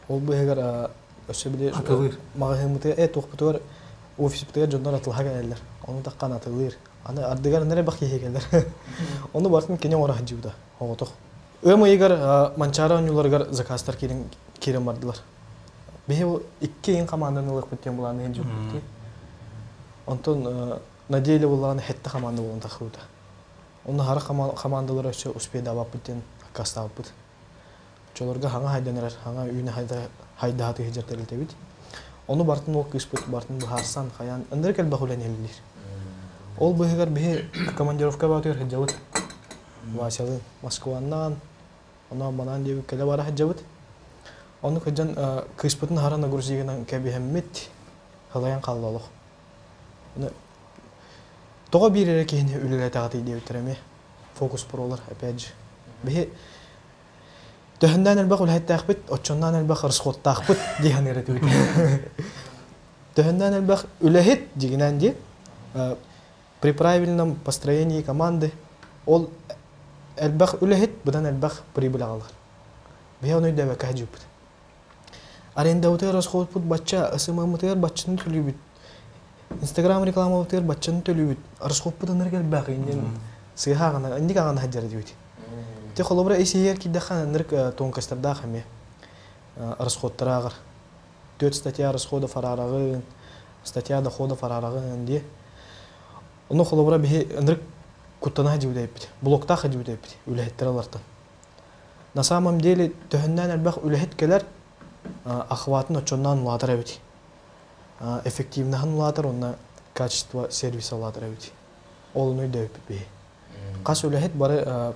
Ол быыһыгар өссө били маҕаһыыммытыгар, туохпутугар офиспытыгар дьоннор атылаһа кэлэллэр. Ону таххан атылыыр. Аны ардыгар нэрэ бах киһи кэлэр. Ону барытын кини оҥоро сылдьыбыта оҕотох. Ыам ыйыгар Манчаары оонньууларыгар заказтар киирэн киирэн бардылар. Биһи икки иин хамаанданы ылыахпыт диэн былааны сылдьыбыппыт. Онтон на деле буллаҕына сэттэ хамаанда буолан тахсыбыта. Онно хара хамаандалар өссө успейдаабаппыт диэн аккаастаабыппыт. Оччолорго хаҥа хайдан эрэр, хаҥа үүнэ хайдаһа сылдьар тэрилтэбит. Ону барытын ол кыыспыт барытын быһаарсан, хайаан ынырык элбэх үлэни үлэлиир. Ол быыһыгар биһи командировка баатыгар сылдьабыт. Васялыын Москваннан, онон банаан диэбит кэлэ бара сылдьабыт. Ону кыдьан кыыспытын хара нагрузигынан кэбиһэммит, халайан хаалла олох. Тоҕо биир эрэ киһини үлэлэтэҕитий диэбиттэр эмиэ. Фокус пролар, опять же. Биһи төһөннөөн элбэх үлэһиттээхпит, оччонноон элбэх расходтаахпыт дии саныыр этибит. Төһөннөөн элбэх үлэһит дьигинэн дии при правильном построении команды ол элбэх үлэһит быдан элбэх прибыль аҕалар. Биһи ону өйдөөбөккө сылдьыбыппыт. Арендабытыгар расходпут бачча, СММ-мытыгар баччаны төлүүбүт, Инстаграм рекламабытыгар баччаны төлүүбүт, расходпут ынырык элбэх иннин сыыһа аҕана, инник аҕана сылдьар этибит. Те холобура ис иһигэр киирдэххэ ынырык тонкостардаах эмиэ расходтара ааҕар. Төрт статья расходов араараҕын, статья доходов араараҕын дии. Ону холобура биһи ынырык куттана сылдьыбыт эбиппит, блоктаах сылдьыбыт эбиппит үлэһиттэр алартан. На самом деле төһөннөөн элбэх үлэһит кэлэр, охватын оччонноон улаатар эбит. Эффективноһын улаатар уонна качество сервиса улаатар эбит. Ол ону өйдөөбүппүт биһи. Хас үлэһит бары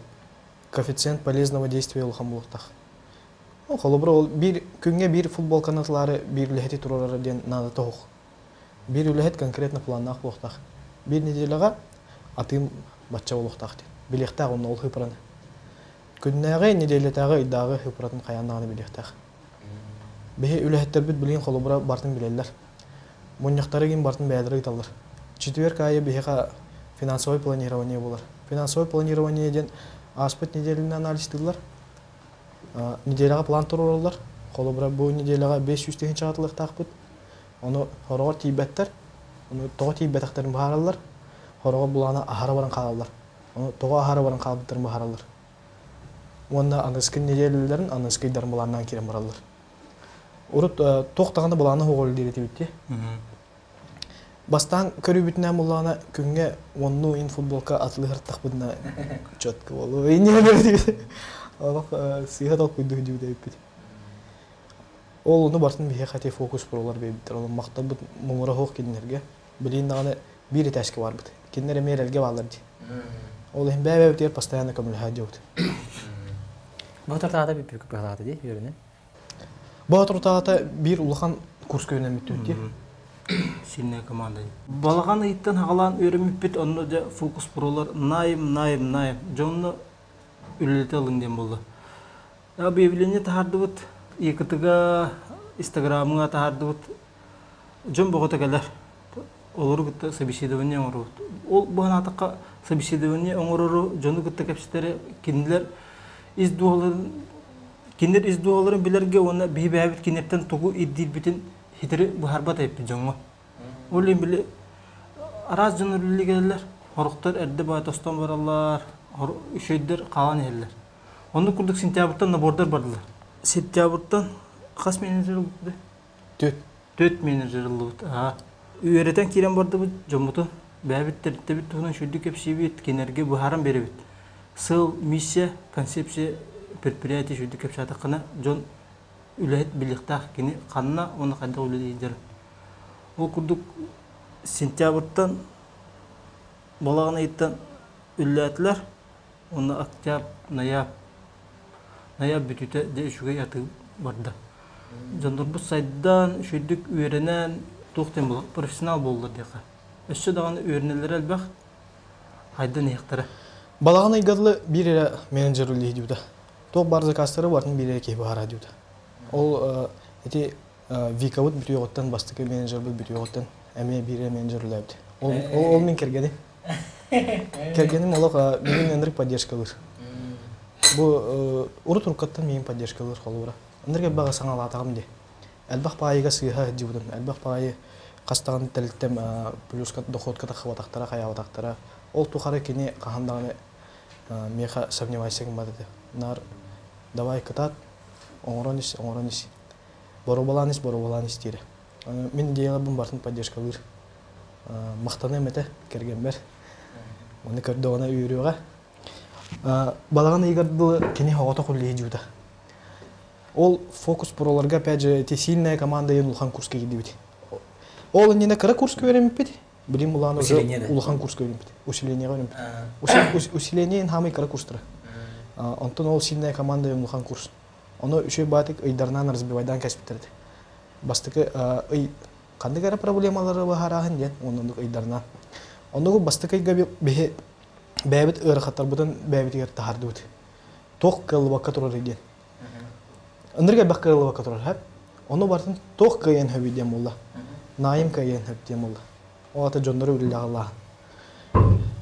коэффициент полезного действия улахан буолуохтаах. Холобура ол биир күҥҥэ биир футболканы атылаары биир үлэһити туруорара диэн наада тоһух. Биир үлэһит конкретно планнаах буолуохтаах. Биир неделяҕа атыым бачча буолуохтаах диэн. Билиэхтээх онно ол хыпыраны. Күннээҕи, неделятааҕы, ыйдааҕы хыпыратын хайаан даҕаны билиэхтээх. Биһи үлэһиттэрбит билигин холобура барытын билэллэр. Мунньахтары ким барытын бэйэлэрэ ыыталлар. Четверг аайы биһиэхэ Финансовое планирование буолар. Финансовое планирование диэн ааспыт неделяны анализтыыллар. Неделяҕа план туруораллар. Холобура, бу неделяҕа 500 тыһыынча атылыахтаахпыт. Ону хороҕор тиийбэттэр. Ону тоҕо тиийбэтэхтэрин быһаараллар. Хороҕор булаана аһара баран хаалаллар. Ону тоҕо аһара баран хаалбыттарын быһаараллар. Уонна аныгыскы неделяларын аныгыскы ыйдарын былааннаан киирэн бараллар. Урут туох даҕаны былааны оҕолор диир этибит дии. Бастаан көрүүбүтүнэн буллаҕына күҥҥэ уоннуу ин футболка атылыһыртахпытына четко буолуо. Инньэ Олох сыыһа толкуйдуу дьүбүт эбиппит. Ол ону бартын биһиэхэ ити фокус пролар биэрбиттэр. Ол махталбыт муҥура суох кинилэргэ. Билигин даҕаны биир этээскэ барбыт. Кинилэр эмиэ эрэлгэ бааллар дии. Ол иһин бэйэ-бэйэбитигэр постоянно көмөлөһө дьиэбит. Боотуртаата бүппүк быһалаата дии үөрэнэн. Боотуртаата биир улахан курска үөрэммиттибит дии. Сильная команда. Балаҕан ыйыттан хаҕалаан үөрэммиппит, онно дьэ фокус пролар найм, найм, найм. Дьонно үлэлэтэ ылыҥ диэн буолла. Объявление таһаардыбыт, ИКТ-га, Инстаграмҥа таһаардыбыт. Дьон бөҕөтө кэлэр. Олору кытта собеседование оҥоробут. Ол быһанаатахха собеседование оҥорору дьону кытта кэпсэтэри кинилэр ис дууһаларын кинилэр ис дууһаларын билэргэ уонна биһи бэйэбит кинилэртэн тугу ирдиирбитин хитэри быһаарбат эбиппит дьоҥҥо. Ол иһин били араас дьон үлэлии кэлэллэр. Сорохтор эрдэ баай тостон бараллар, үчүгэйдэр хаалан иһэллэр. Оннук курдук сентябрьтан набордар бардылар. Сентябрьтан хас менеджер ылбыт? Түөрт. Түөрт менеджер ыллыбыт. Үөрэтэн киирэн бардыбыт дьоммутун. Бэйэбит тэрилтэбит туһунан сүрдүк кэпсиибит, кинилэргэ быһааран биэрэбит. Сыл, миссия, концепция предприятие сүрдүк кэпсээтэххинэ дьон үлэһит билиэхтээх кини ханна уонна хайдах үлэлиир. Ол курдук сентябрьтан балаҕан ыйыттан үллээтилэр. Уонна октябрь, ноябрь, ноябрь бүтүүтэ дьэ үчүгэй атыы барда. Дьоннорбут сайдан, үчүгэйдик үөрэнэн, туох диэн буолар, профессионал буоллар диэххэ. Өссө даҕаны үөрэнэллэрэ элбэх, хайдан иһиэхтэрэ. Балаҕан ыйга дылы биир эрэ менеджер үлэлии диэбитэ. Туох баар заказтары барытын биир эрэ киһи быһаараа диэбитэ. Ол ити Викабыт бүтүөҕүттэн бастакы менеджербыт бүтүөҕүттэн эмиэ биир эрэ менеджер үлэлээбит. Ол, ол, ол мин кэргэним. Кэргэним олох миигин ынырык поддержкалыыр. Бу урут уруккаттан миигин поддержкалыыр холобура. Ынырык элбэҕи саҥалаатаҕым дии. Элбэх баайыга сыыһа сылдьыбытым. Элбэх баайы хас даҕаны тэрилтэм плюска доходка таххыбатахтара, хайаабатахтара. Ол тухары кини хаһан даҕаны миэхэ сомневайся гыммат этэ. Наар давай кытаат, оҥорон ис, оҥорон ис. Боруобалаан ис, боруобалаан ис диирэ. Мин идеяларбын барытын поддержкалыыр. Махтаныам этэ кэргэммэр. Ону көрдөҕүнэ үөрүөҕэ. Балаҕан ыйыгар дылы кини оҕото үлэлии дьуута. Ол фокус проларга опять же эти сильная команда диэн улахан курска киирдибит. Ол иннинэ кыра курска үөрэммиппит. Билим улаан уже улахан курска үөрэммит. Усилениеҕа үөрэммит. Усиление хаамай кыра курстара. Онтон ол сильная команда диэн улахан курс. Ону үчүгэй баатык ыйдарынан разбивайдаан кэспиттэр этэ. Бастакы ый ханнык эрэ проблемалары быһаарааһын диэн оннук ыйдарынан. Оннугу бастакы ыйга биһи бэйэбит ыарахаттарбытын бэйэбитигэр таһаардыбыт. Туох кыаллыбакка турар диэн. Ынырык элбэх кыаллыбакка турар хөп. Ону барытын туох кыайан хөбүй диэн буолла. Наайым кыайан хөп диэн буолла. Ол ата дьоннору үлэлэҕаллааһын.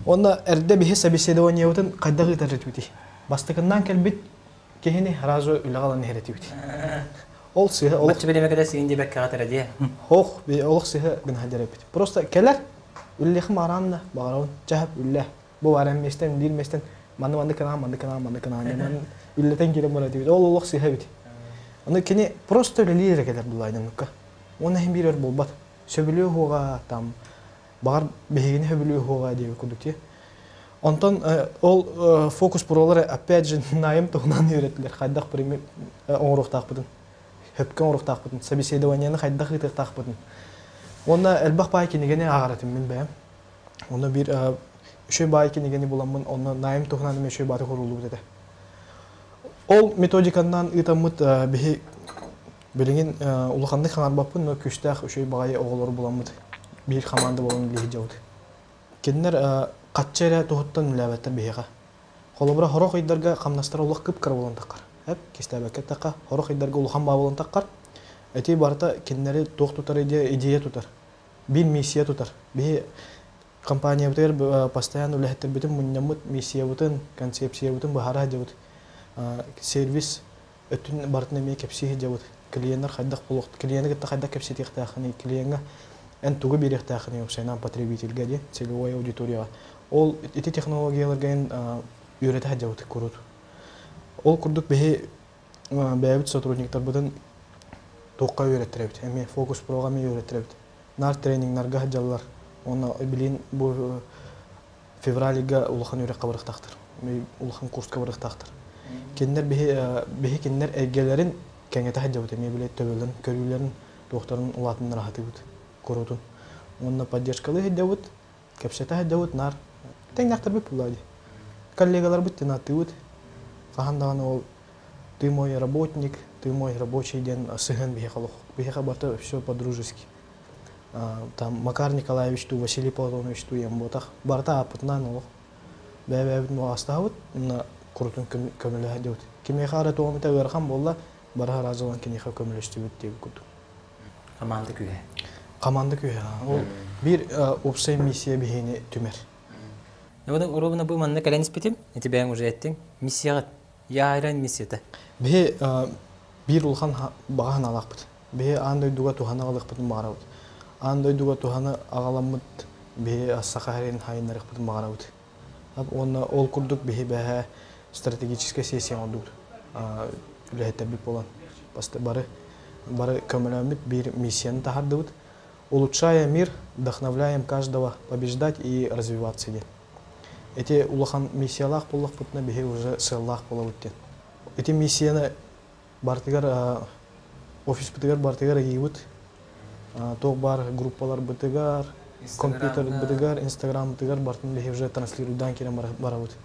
Онно эрдэ биһи собеседованиебытын хайдах ыытар этибитий? Бастакыннаан кэлбит киһини сразу үлэҕэ ылан иһэр этибит. Ол сыыһа олох... Бачча бириэмэ кэлэ сиин диэбэккэҕэ этэрэ дии. Ох, олох сыыһа гына сылдьар эбит. Просто кэлэр, үллэхим араанна, баҕарабын, чаһап үллэ. Бу баран миэстэн, биир миэстэн манны манны кынаан, манны кынаан, манны кынаан диэн үллэтэн киирэн барар этибит. Ол олох сыыһа эбит. Аны кини просто үлэлиир эрэ кэлэр булайданыкка. Уонна иһин биир өр буолбат. Сөбүлүө уһуоҕа там баҕар биһигини сөбүлүө уһуоҕа диэбит курдук дии. Онтон ол фокус пролары опять же найм туһунан үөрэттилэр. Хайдах оҥоруохтаахпытын, хөпкө оҥоруохтаахпытын, собеседованиены хайдах ыытыахтаахпытын. Уонна элбэх баай кинигэни ааҕар этим мин бэйэм. Онно биир үчүгэй баай кинигэни буламмын, онно найм туһунан эмиэ үчүгэй бааты куруллубут этэ. Ол методиканнан ыытаммыт биһи билигин улаханнык хаҥарбаппын, но күүстээх үчүгэй баҕайы оҕолору буламмыт биир команда буолан үлэлии сылдьабыт. Кинилэр хаччы эрэ туһуттан үлэлээбэттэр биһиэхэ. Холобура, сорох ыйдарга хамнастара олох кып-кыра буолан таххар. Эп, кистээбэккэ эттэххэ, сорох ыйдарга улахан баа буолан таххар. Эти барыта кинилэри туох тутар идея, идея тутар. Биир миссия тутар. Биһи Компаниябытыгар постоянно үлэһиттэрбитин мунньаммыт, миссиябытын, концепциябытын быһаара сылдьабыт. Сервис өттүн барытын эмиэ кэпсии сылдьабыт. Клиеннэр хайдах буолуох, клиены кытта хайдах кэпсэтиэхтээххиний, клиеҥҥа эн тугу биэриэхтээххиний уопсайынан потребительгэ диэн целевой аудиторияҕа. Ол ити технологияларга эн үөрэтэ сылдьабыт курут. Ол курдук биһи бэйэбит сотрудниктарбытын туохха үөрэттэрэбит, эмиэ фокус проҕа эмиэ үөрэттэрэбит. Наар тренингнарга сылдьаллар. Уонна билигин бу февральга улахан үөрэххэ барыахтаахтар. Улахан курска барыахтаахтар. Кинилэр биһи биһи кинилэр эйгэлэрин кэҥэтэ сылдьабыт эмиэ били төбөлөрүн, көрүүлэрин, туохтарын улаатыннара сатыыбыт куруутун. Уонна поддержкалыы сылдьабыт, кэпсэтэ сылдьабыт, наар тэҥнээхтэрбит буоллаа дии. Коллегаларбыт диэн ааттыыбыт. Хаһан даҕаны ол ты мой работник, ты мой рабочий диэн сыһыан биһиэхэ олох. Биһиэхэ барыта все по-дружески. Там Макар Николаевич туу, Василий Платонович туу диэн буотах. Барыта ааппытынан олох. Бэйэ-бэйэбитин уоҕастаабыт, уонна курутун көмөлөһө диэбит. Кимиэхэ эрэ туох эмитэ ыарахан буолла, бары араас ылан киниэхэ көмөлөстүбүт диэбит курдук. Команда күүһэ. Команда күүһэ. Ол биир уопсай миссия биһиэни түмэр. Уруубуна бу манна кэлэн испитим, ити бэйэҥ уже эттиҥ. Миссияҕыт Яайран миссията. Биһи биир улахан баҕа санаалаахпыт. Биһи аан дойдуга туһаны аҕалыахпытын баҕарабыт. Аан дойдуга туһаны аҕаламмыт биһи Саха сирин хайыннарыахпытын баҕарабыт. Уонна ол курдук биһи бэһэ стратегическай сессия оҥордубут. Үлэһиттэрбит буолан бары бары көмөлөөммүт биир миссияны таһаардыбыт. Улучшая мир, вдохновляем каждого побеждать и развиваться диэн. Ити улахан миссиялаах буоллахпытына биһи уже сыаллаах буолабыт диэн. Ити миссияны барытыгар офиспытыгар барытыгар ыйыыбыт. Туох баар группаларбытыгар, компьютербытыгар, инстаграммытыгар барытын биһи уже транслируйдаан киирэн барабыт.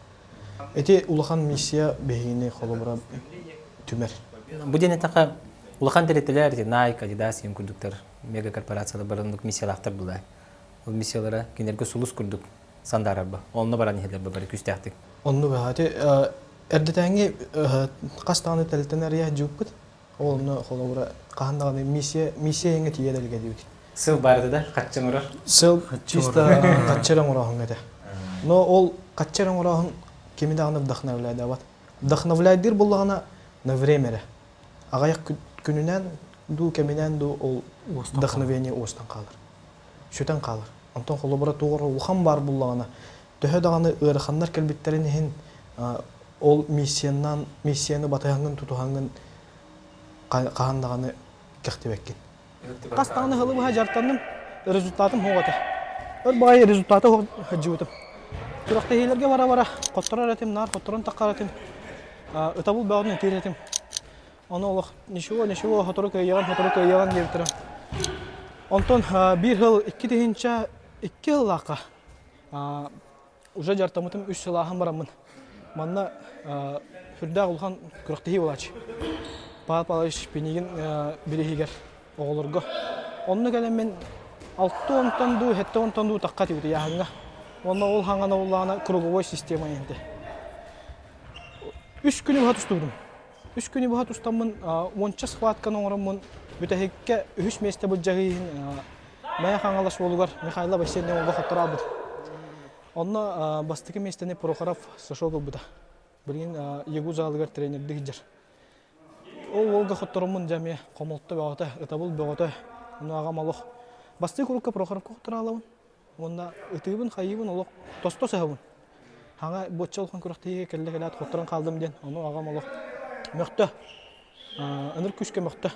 Ити улахан миссия биһигини холобура түмэр. Бу диэн эттэххэ, улахан тэрилтэлэр Nike, Adidas диэн курдуктар мегакорпорациялар бары оннук миссиялаахтар буолар. Ол миссиялара кинилэргэ сулус курдук сандаарарба. Онно баран иһэллэр бары күүстээхтик. Оннук ити эрдэтээҥи хас даҕаны тэрилтэн эрийэ дьыыппыт. Ол онно холобура хаһан даҕаны миссия миссия иҥэ тиийэ дэлгэ диэбит. Сыл баарыта да хаччы оҥорор. Сыл чисто хаччы эрэ оҥорооһуҥ этэ. Но ол хаччы эрэ оҥорооһун кими даҕаны вдохновляйдаабат. Вдохновляйдыыр буоллаҕына на время эрэ. Аҕыйах күнүнэн дуу кэминэн дуу ол вдохновение уостан хаалар. Сүтэн хаалар. Онтон холобура туох улахан баар буоллаҕына төһө даҕаны ыараханнар кэлбиттэрин иһин ол миссиянан миссияны батыһаҥҥын тутуһаҥҥын хаһан даҕаны кэхтибэккин. Хас даҕаны сылы быһа дьарыктанным, результатым суох этэ. Өр баҕайы результата суох сылдьыбытым. Күрэхтэһиилэргэ бара-бара хотторор этим, наар хотторон таххар этим. Ытабыл бөҕөтүн ытыыр этим. Ону олох ничего, ничего, сотору кыайыаҕын, сотору кыайыаҕын диэбиттэрэ. Онтон биир сыл 2002 сыллаахха уже дьарыктаммытым үс сыл ааһан бараммын. Манна сүрдээх улахан күрэхтэһии буолааччы. Павел Павлович Пинигин бирииһигэр оҕолорго. Онно кэлэн мин алта онтон дуу, сэттэ онтон дуу тахха этибит ыйааһыҥҥа. Уонна ол хаҥана улаана круговой система диэнтэ. Үс күнү быһа тустубутум. Үс күнү быһа тустаммын уонча схватканы оҥороммун бүтэһиккэ үһүс миэстэ былдьаһыы иһин Мэҥэ Хаҥалас уолугар Михайло Васильевна уолга хотторообут. Онно бастакы миэстэни Прохоров Сашок ылбыта. Билигин ЕГУ залыгар тренердик сылдьар. Ол уолга хоттороммун дьэ эмиэ хомолто бөҕөтө, ытабыл бөҕөтө. Ону аҕам олох бастакы курукка Прохоровка хоттороолобун. Уонна ытыыбын, хайыыбын олох тосто сыһабын. Хаҥа буочча улахан күрэхтэһиигэ кэллэ кэлээт хотторон хааллым диэн, ону аҕам олох мөхтө. Ыныр күүскэ мөхтө.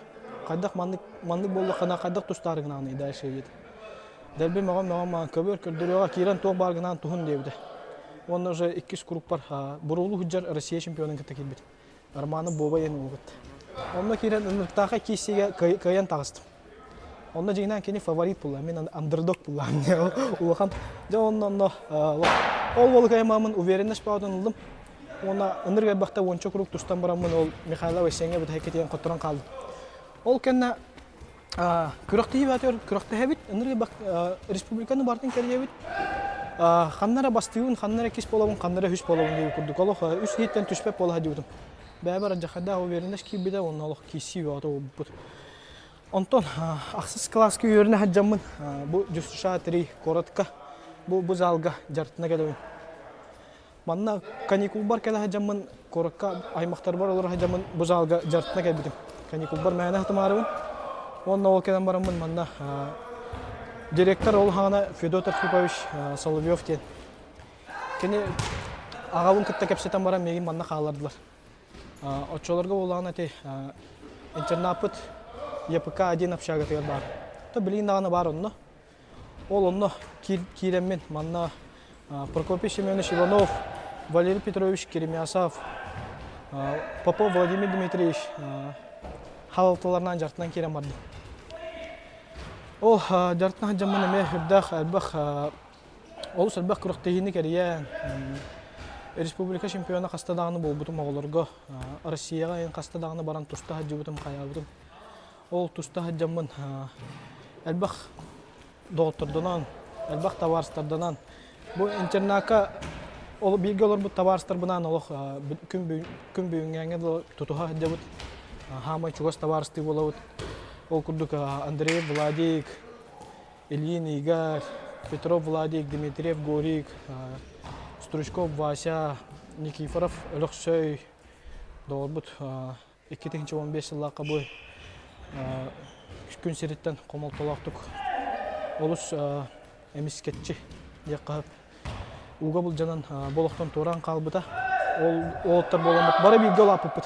Хайдах маннык маннык буоллаххына хайдах тустаары гынаҕыный дальше диэт. Дэлби мөҕөн мөҕөн маҕан көбүөр көрдөрүөҕэ киирэн туох баар гынаан туһун диэбитэ. Уонна уже иккис куруппар буруулу сылдьар Россия чемпионун кытта киирбитим. Романы Боба диэн уол кытта. Онно киирэн ынырыктаахай киирсиигэ кыайан таҕыстым. Онно дьиҥинэн кини фаворит буолла, мин андердог буоллаҕым улахан. Дьэ онно онно ол уолу кыайаммын уверенность бөҕөтүн ыллым. Уонна ынырык элбэхтэ уонча куруук тустан бараммын ол Михайлов Айсеҥҥэ бүтэһиккэ тиийэн хотторон хааллым. Ол кэннэ күрэхтэһии баатыгар күрэхтэһэбит, ынырык республиканы барытын кэрийэбит. Ханна эрэ бастыыбын, ханна эрэ иккис буолабын, ханна эрэ үһүс буолабын диэбит курдук. Олох үс иһиттэн түспэт буола сылдьыбытым. Бэйэбэр алдьархайдаах уверенность киирбитэ уонна олох киирсии бөҕөтө буолбуппут. Онтон ахсыс кылааска үөрэнэ сылдьаммын бу ДЮСШ 3 куоратка. Бу бу залга дьарыктана кэлэбин. Манна каникулбар кэлэ сылдьаммын, куоракка аймахтарбар олоро сылдьаммын бу залга дьарыктана кэлбитим. Каникулбар мээнэ сытымаарыбын. Уонна ол кэлэн бараммын манна директор ол хаҕана Федот Архипович Соловьев диэн. Кини аҕабын кытта кэпсэтэн баран миигин манна хааллардылар. Оччолорго буоллаҕына ити интернаппыт ЕПК-1 общагатыгар баар. То билигин даҕаны баар онно. Ол онно киирэммин манна Прокопий Семенович Иванов, Валерий Петрович Керемясов, Попов Владимир Дмитриевич халалталарынан дьартынан киирэн бардым. Ол дьартынан дьаммын эмиэ үрдээх элбэх олус элбэх күрэхтэһиини кэрийэн республика чемпиона хаста даҕаны буолбутум оҕолорго Россияҕа эн хаста даҕаны баран туста сылдьыбытым хайаабытым Ол туста сылдьаммын элбэх доҕоттордонон, элбэх табаарыстарданан, бу интернакка ол бииргэ олорбут табаарыстарбынаан олох күн күн бүгүҥҥээҥҥэ дылы тутуһа сылдьабыт. Хаамай чугас табаарыстыы буолабыт. Ол курдук Андреев Владик, Ильин Игорь, Петров Владик, Дмитриев Горик, Стручков Вася, Никифоров Өлөксөй доҕорбут 2015 сыллаахха бу күн сириттэн хомолтолоохтук олус эмискэччи диэххэ ууга былдьанан болохтон туораан хаалбыта. Ол уолаттар буоламмыт бары бииргэ улааппыппыт.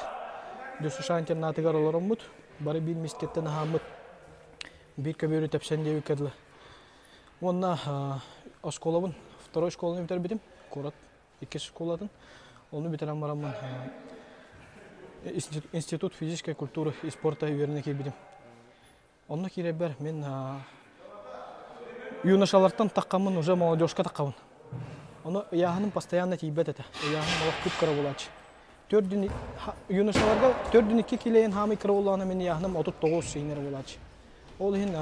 ДЮСШ интернатыгар олороммут, бары биир мискэттэн аһааммыт, биир көбүөрү тэпсэн диэбиккэ дылы. Уонна оскуолабын, второй школаны бүтэрбитим, куорат иккис школатын. Ону бүтэрэн бараммын Институт физической культуры и спорта үөрэнэ киирбитим. Онно киирэрбэр мин юношалартан таххаммын уже молодежка таххабын. Ону ыйааһыным постоянно тиийбэт этэ. Ыйааһыным олох кып-кыра буолааччы. Төрдүн юношаларга төрдүн икки килейин хаамый кыра буоллаҕына мин ыйааһыным 39 сиинэр буолааччы. Ол иһин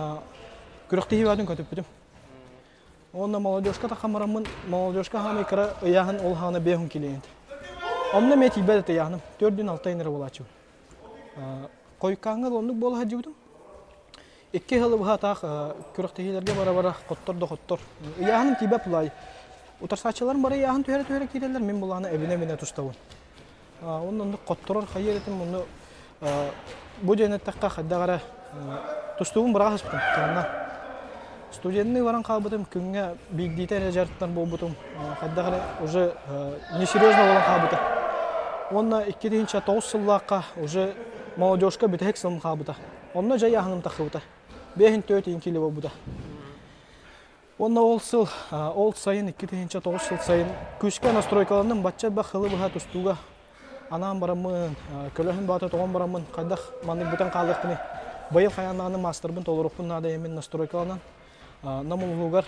күрэхтэһии баатын көтүппүтүм. Уонна молодежка тахамараммын, молодежка хаамай кыра ыйааһын ол хаана бэһун килиэнт. Онно эмиэ тиийбэт этэ ыйааһыным. Төрдүн алта ыйнара буолааччыбын. Хойуккааҥҥа да оннук буола сылдьыбытым. Икки сылы быһа таах күрэхтэһиилэргэ бара-бара хоттор да хоттор. Ыйааһыным тиийбэт булаай. Утарсааччыларым бары ыйааһын түһэрэ-түһэрэ киирэллэр, мин булаана эбинэ-эбинэ тустабын. Онно оннук хотторор хайыыр этим, онно бу диэн эттэххэ хайдах эрэ тустуубун быраҕа сыспытым кыһынна. Студенныы баран хаалбытым, күҥҥэ биирдиитэ эрэ дьарыктан буолбутум, хайдах эрэ уже несерьезно буолан хаалбыта. Уонна 2009 сыллаахха уже молодежка бүтэһик сылым хаалбыта. Онно дьай аһыным тахсыбыта. Бэһин төрт кило буолбута. Уонна ол сыл, ол сайын 2009 сыл сайын күүскэ настройкаланным, бачча элбэх сылы быһа тустууга анаан бараммын, көлөһүн баата тоҕон бараммын, хайдах маннык бүтэн хаалыахпыный? Быйыл хайаан маастарбын толоруохпун наада эмин настройкаланан, Нам улууһугар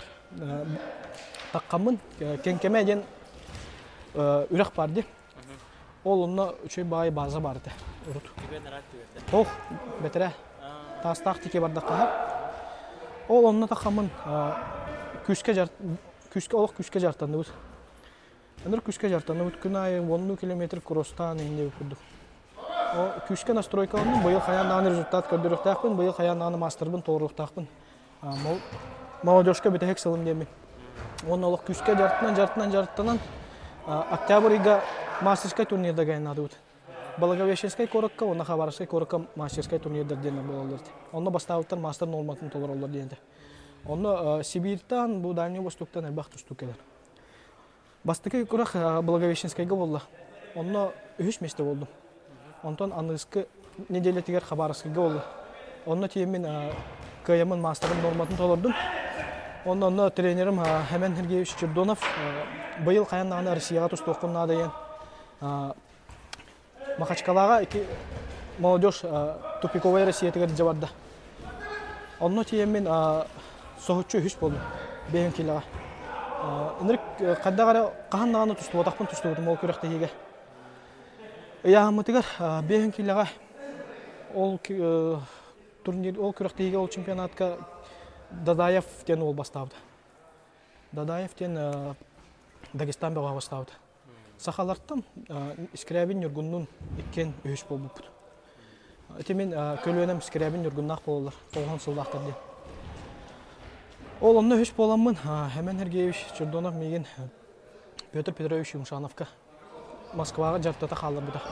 таххаммын, Кэҥкэмэ диэн үрэх баар дии. Ол онно үчүгэй баҕайы база баар этэ урут. Ох, бэтэрээ. Таастаах тике бардахха. Ол онно тахаммын күүскэ жар күүскэ олох күүскэ жартанныбыт. Ыныр күүскэ жартанныбыт күн аайы уоннуу километр кросстаан иһин курдук. О күүскэ настройкаланным, быйыл хайаан даҕаны результат көрдөрүөхтээхпин, быйыл хайаан даҕаны маастарбын толоруохтаахпын. Молодежка бүтэһик сылым диэммин. Уонна олох күүскэ дьарыктанан, дьарыктанан, дьарыктанан октябрь ыйга мастерскай турнирда гайнаадыбыт. Благовещенскай куоракка уонна Хабаровскай куоракка мастерскай турнирдар диэн буолаллар. Онно бастаабыттар мастер норматын толороллор диэн. Онно Сибиртан, бу Дальний Востоктан элбэх тустуу кэлэр. Бастакы күрэх Благовещенскайга буолла. Онно үһүс миэстэ буолдум. Онтон аныгыскы нэдиэлэтигэр Хабаровскайга буолла. Онно тиийэммин кыайаммын маастарым норматын толордум. Онно онно тренерим Хэмэн Сергеевич Чердонов быйыл хайан даҕаны Россияҕа тустуохпун наада диэн Махачкалаҕа ики молодежь тупиковая Россиятыгар дьэ барда. Онно тиийэммин соһуччу үһүс буоллум бэйэм киилэҕэ. Ынырык хайдах эрэ хаһан даҕаны тустубатахпын тустубутум ол күрэхтэһиигэ. Ыйааһыммытыгар биэһин киилэҕэ ол турнир ол күрэхтэһиигэ ол чемпионатка Дадаев диэн уол бастаабыта. Дадаев диэн Дагестан бөҕө бастаабыта. Сахалартан Скрябин Ньургуннуун иккиэн үһүс буолбуппут. Ити мин көлүөнэм Скрябин Ньургуннаах буолаллар, тоҕуһан сыллаахтар диэн. Ол онно үһүс буоламмын Хэмэн Сергеевич Чердонов миигин Петр Петрович Юмшановка Москваҕа дьарыктата хаалларбыта.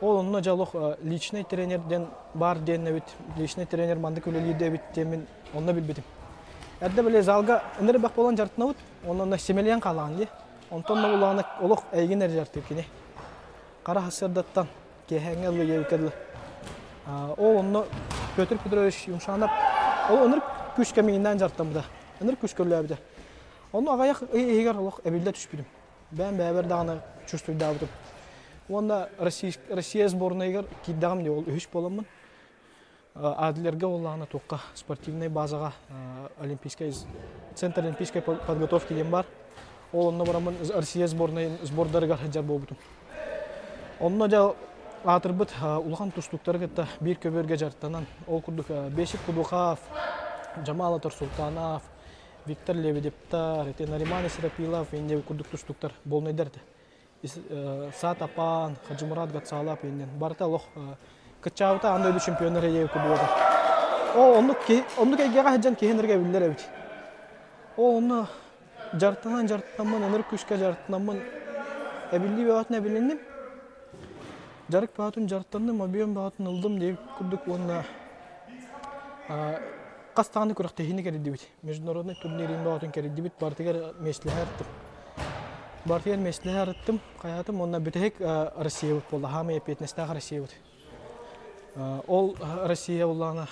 Ол онно дьэ олох личный тренер диэн баар диэн эбит, личный тренер маннык үлэлиир да эбит диэммин онно билбитим. Эрдэ били залга ынырбах буолан дьарыктанабыт, онно симэлийэн хаалаҕын дии. Онтон да олох эйигин эрэ дьарыктыыр кини. Хара сарсыардаттан киэһээҥҥи ыллы диэбиккэ дылы. Ол онно Петр Петрович Юмшанов ол ынырык күүскэ миҥиннээн дьарыктаммыта. Ынырык күүскэ үлэлээбитэ. Онно аҕыйах ый иһигэр олох эбиллэ түспүтүм. Бэйэм бэйэбэр даҕаны чувствуйдаабытым. Уонна Россия сборнайыгар киирдэҕим дии ол үһүс буоламмын. Адлерга буоллаҕына туохха спортивнай базаҕа олимпийскай центр олимпийской подготовки диэн баар. Ол онно бараммын Россия сборнайын сбордарыгар сылдьар буолбутум. Онно дьэ аатырбыт улахан тустууктары кытта биир көбүөргэ дьарыктанан, ол курдук Бесик Кудухов, Джамал Атарсултанов, Виктор Лебедевтар, ити Нариман Исрапилов инде курдук тустууктар буолнайдар этэ. Саат Апан, Хаджимурат Гацалап иннин барыта олох кыччаабыта аан дойду чемпионнар эйэ курдук. Ол оннук оннук эйгэҕэ сылдьан киһи энергия биллэр эбит. Ол онно дьарыктанан дьарыктанаммын, ынырык күүскэ дьарыктанаммын эбиллии бөҕөтүн эбилинним. Дьарык бөҕөтүн дьарыктанным, объем бөҕөтүн ыллым диэбит курдук уонна хас даҕаны күрэхтэһиини кэрийдибит. Международный турнирин бөҕөтүн кэрийдибит, барытыгар миэстэлэһэ арыттым. Барытыгар миэстэлэһэ арыттым, хайаатым уонна бүтэһик Россиябыт буолла, хаамай эппиэтинэстээх Россиябыт. Ол Россия буллаҕына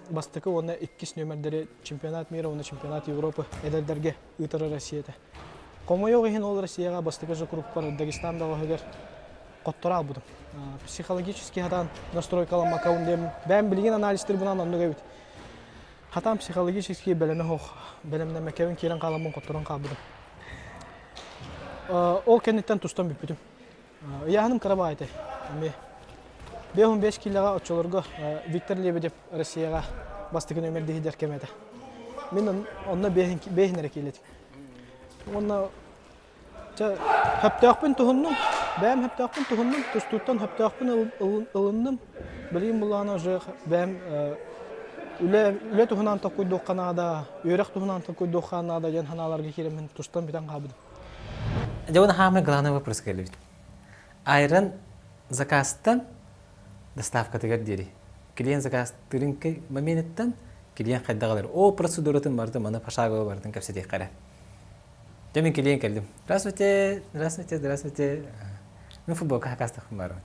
бастакы уонна иккис нүөмэрдэри чемпионат мира уонна чемпионат Европы эдэрдэргэ ыытар Россия этэ. Хомойуох иһин ол Россияҕа бастакы же кругпар Дагестан бөҕөһүгэр хотторо албытым. Психологически хатаан настройкаламмакабын диэн бэйэм билигин анализтырбынан оннук эбит. Хатаан психологически бэлэмэ суох, бэлэмнэммэккэбин киирэн хааламмын хотторон хаалбытым. Ол кэнниттэн тустан бүппүтүм. Ыйааһыным кыра баҕайы эмиэ. 55 киилэҕэ оччолорго Виктор Лебедев Россияҕа бастакы нүөмэрдиһидэр кэмэ этэ. Мин онно бэһин эрэ киилэтим. Уонна чэ хөптөөхпүн туһуннум, бэйэм хөптөөхпүн туһуннум, тустууттан хөптөөхпүн ылынным. Билигин буллаҕына уже бэйэм үлэ үлэ туһунан толкуйдуохха наада, үөрэх туһунан толкуйдуохха наада диэн санааларга киирэммин тустан бүтэн хаалбытым. Дьэ уонна хаамай главный вопрос кэллибит. Айран заказтан доставкатыгар диэри. Клиент заказтыырын моментыттан клиент хайдах ылар. О процедуратын барытын маны пошагово барытын кэпсэтиэххэ эрэ. Дьэ мин клиент кэллим. Здравствуйте, здравствуйте, здравствуйте. Мин футболка хакастахпын барабын.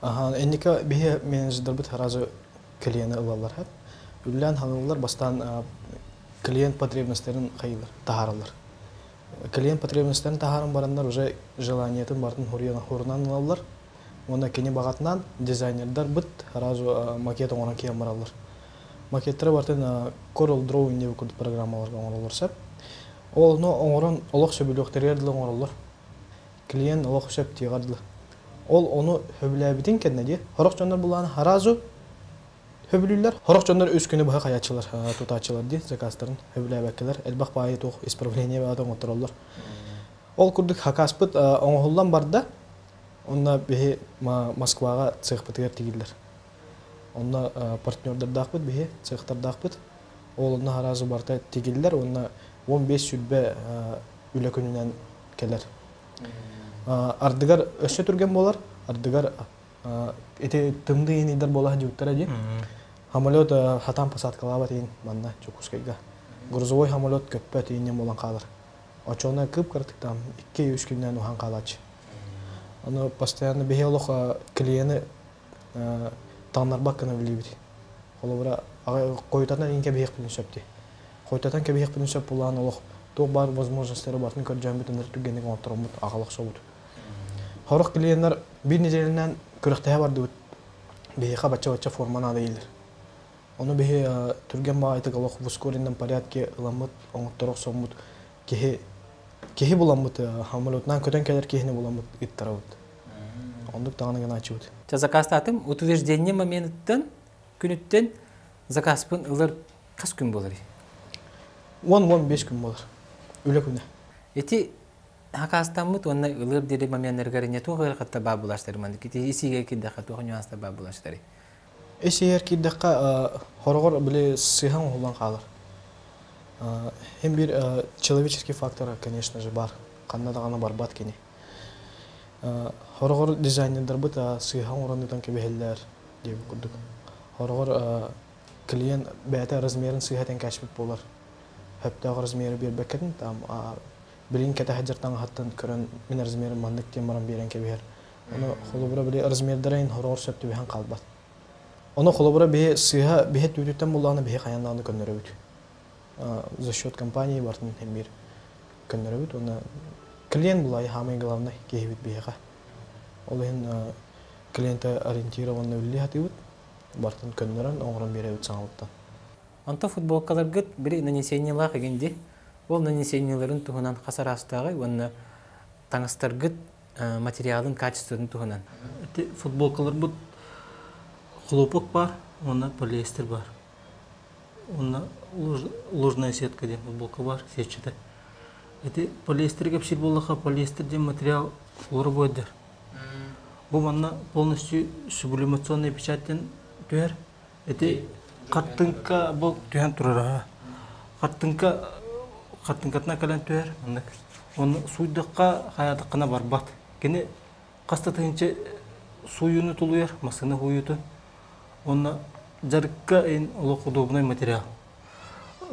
Аха, энника биһи менеджердарбыт сразу клиени ылаллар. Үллээн хаҥыллар бастаан клиент потребностарын хайылар, таһаараллар. Клиент потребностарын таһааран бараннар уже желаниетын барытын хурунан ылаллар. Уонна кини баҕатынан дизайнердарбыт сразу макет оҥорон киирэн бараллар. Макеттары барытын Corel Drawing диэн курдук программаларга оҥороллор сөп. Ол ону оҥорон олох сөбүлүөхтэригэр дылы оҥороллор. Клиент олох сөп диэҕэр дылы. Ол ону сөбүлээбитин кэннэ дии, сорох дьоннор булаан сразу Сөбүлүүллэр. Сорох дьоннор үс күнү быһа хайааччылар, тутааччылар дии заказтарын сөбүлээбэккэлэр элбэх баайы туох исправление баҕата оҥоттороллор. Ол курдук хакаспыт оҥоһуллан барда. Онно биһи Москваҕа цехпытыгар тигиллэр. Онно партнердардаахпыт биһи, цехтардаахпыт. Ол онно сразу барыта тигиллэр уонна 15 сүлбэ үлэ күнүнэн кэлэр. Ардыгар өссө түргэн буолар, ардыгар ити тымныы инидар буола сылдьыбыттара дии. Самолет хатаан посадкалаабат иин манна Дьокуускайга. Грузовой самолет көппөт ииннэн буолан хаалар. Оччоҕуна кып-кыратык там 2-3 күннээн уһаан хаалааччы. Ону постоянно биһи олох клиени таҥнарбат гына билиибит. Холобура, хойутатан иин кэбиһиэхпитин сөп дии. Хойутатан кэбиһиэхпитин сөп буолаан олох туох баар возможностары барытын көрдьөөммүт ынырык түргэнник оҥоттороммут аҕала охсобут. Сорох клиеннэр биир нэдиэлэнэн күрэхтэһэ бардыбыт. Биһиэхэ бачча-бачча форма наада дииллэр. Ону биһи түргэн баҕайытык олох в ускоренном порядке ыламмыт, оҥотторо охсоммут киһи киһи буламмыт, самолетунан көтөн кэлэр киһини буламмыт ыттарабыт. Оннук даҕаны гынааччыбыт. Ча заказтаатым утверждение моментыттан күнүттэн заказпын ылар хас күн буоларый? 10-15 күн буолар. Үлэ күнэ. Ити Хакаастаммыт уонна ылыыр диэри моменнарыгар не туох ыарахатта баа булаштары маннык ити исигэ киирдэххэ туох нюанстар баа булаштары? Исиһэр киирдэххэ хороҕор били сыһан оһуллан хаалар. Hem бир человеческий фактор, конечно же, бар. Ханна даҕаны барбат кини. Хороҕор дизайнердарбыт сыыһа оҥорон ыытан кэбиһэллэр диэбит курдук. Хороҕор клиент бэйэтэ размерын сыыһа этэн кээспит буолар. Сөптөөх размеры биэрбэккэтин там билигин кэтэ сылдьар таҥаһыттан көрөн мин размерым маннык диэн баран биэрэн кэбиһэр. Ону холобура били размердара иһин хороҕор сөп түбэһэн хаалбат. Ону холобура биһи сыыһа биһи түүтүттэн буллаҕына биһи хайаан даҕаны көннөрөбүт. За счет компании бартын эмиир көннөрөбүт уонна клиент булай самый главный киһибит биһиэхэ. Ол иһин клиента ориентированно үлэлии сатыыбыт. Бартын көннөрөн оҥорон биэрэбит саҥалыттан. Онто футболкаларгыт били нанесениелаах игин ди. Ол нанесениеларын туһунан хас араастааҕый уонна таҥастаргыт материалын качествотын туһунан. Ити футболкаларбыт хлопок бар уонна полиэстер бар. Уонна ложная сетка диэн футболка бар сетчатэ. Ити полиэстер кэпсиир буоллахха полиэстер диэн материал флоробойдар. Бу манна полностью сублимационный печать диэн түһэр. Ити хаттыҥка бу түһэн турар Хаттыҥка хаттыҥкатынан кэлэн түһэр маннык. Оны сууйдахха хайаатаххына барбат. Кини хас да тыһыынча сууйууну тулуйар, массыына һууйуутун. Уонна дьарыкка ин олох удобнай материал.